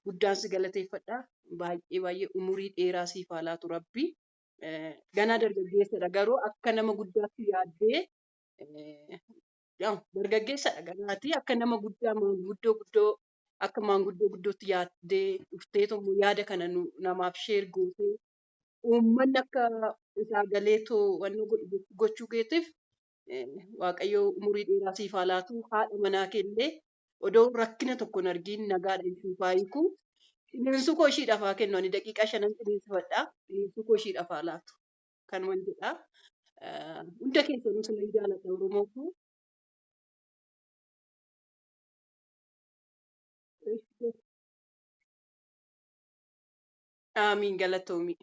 guddaan si galateeffadha. Baay'ee baay'ee umurii dheeraa siif haa laatu Rabbi. Ganaa dargaggeessadha, garuu akka nama guddaatti yaaddee, dargaggeessadha ganaati, akka nama guddaa, maanguddoo guddoo, akka maanguddoo guddootti yaaddee dhufteetu immoo yaada kana namaaf share gootee uummanni akka isaa galeetoo wanni godhu gochuu keetiif Waaqayyo umurii dheeraa siif haa laatu. Haadha manaa keellee odoo rakkina tokko hin argiin nagaadhaan siif haa hiiku. Ciniinsuu koo ishiidhaaf haa kennu. Ani daqiiqaa 5 ciniinsifadha. Ciniinsuu koo ishiidhaaf haa laatu. Kanuman jedha. Hunda keessanuu sinan jaaladha, Oromoo koo. Aamiin, galatoomi.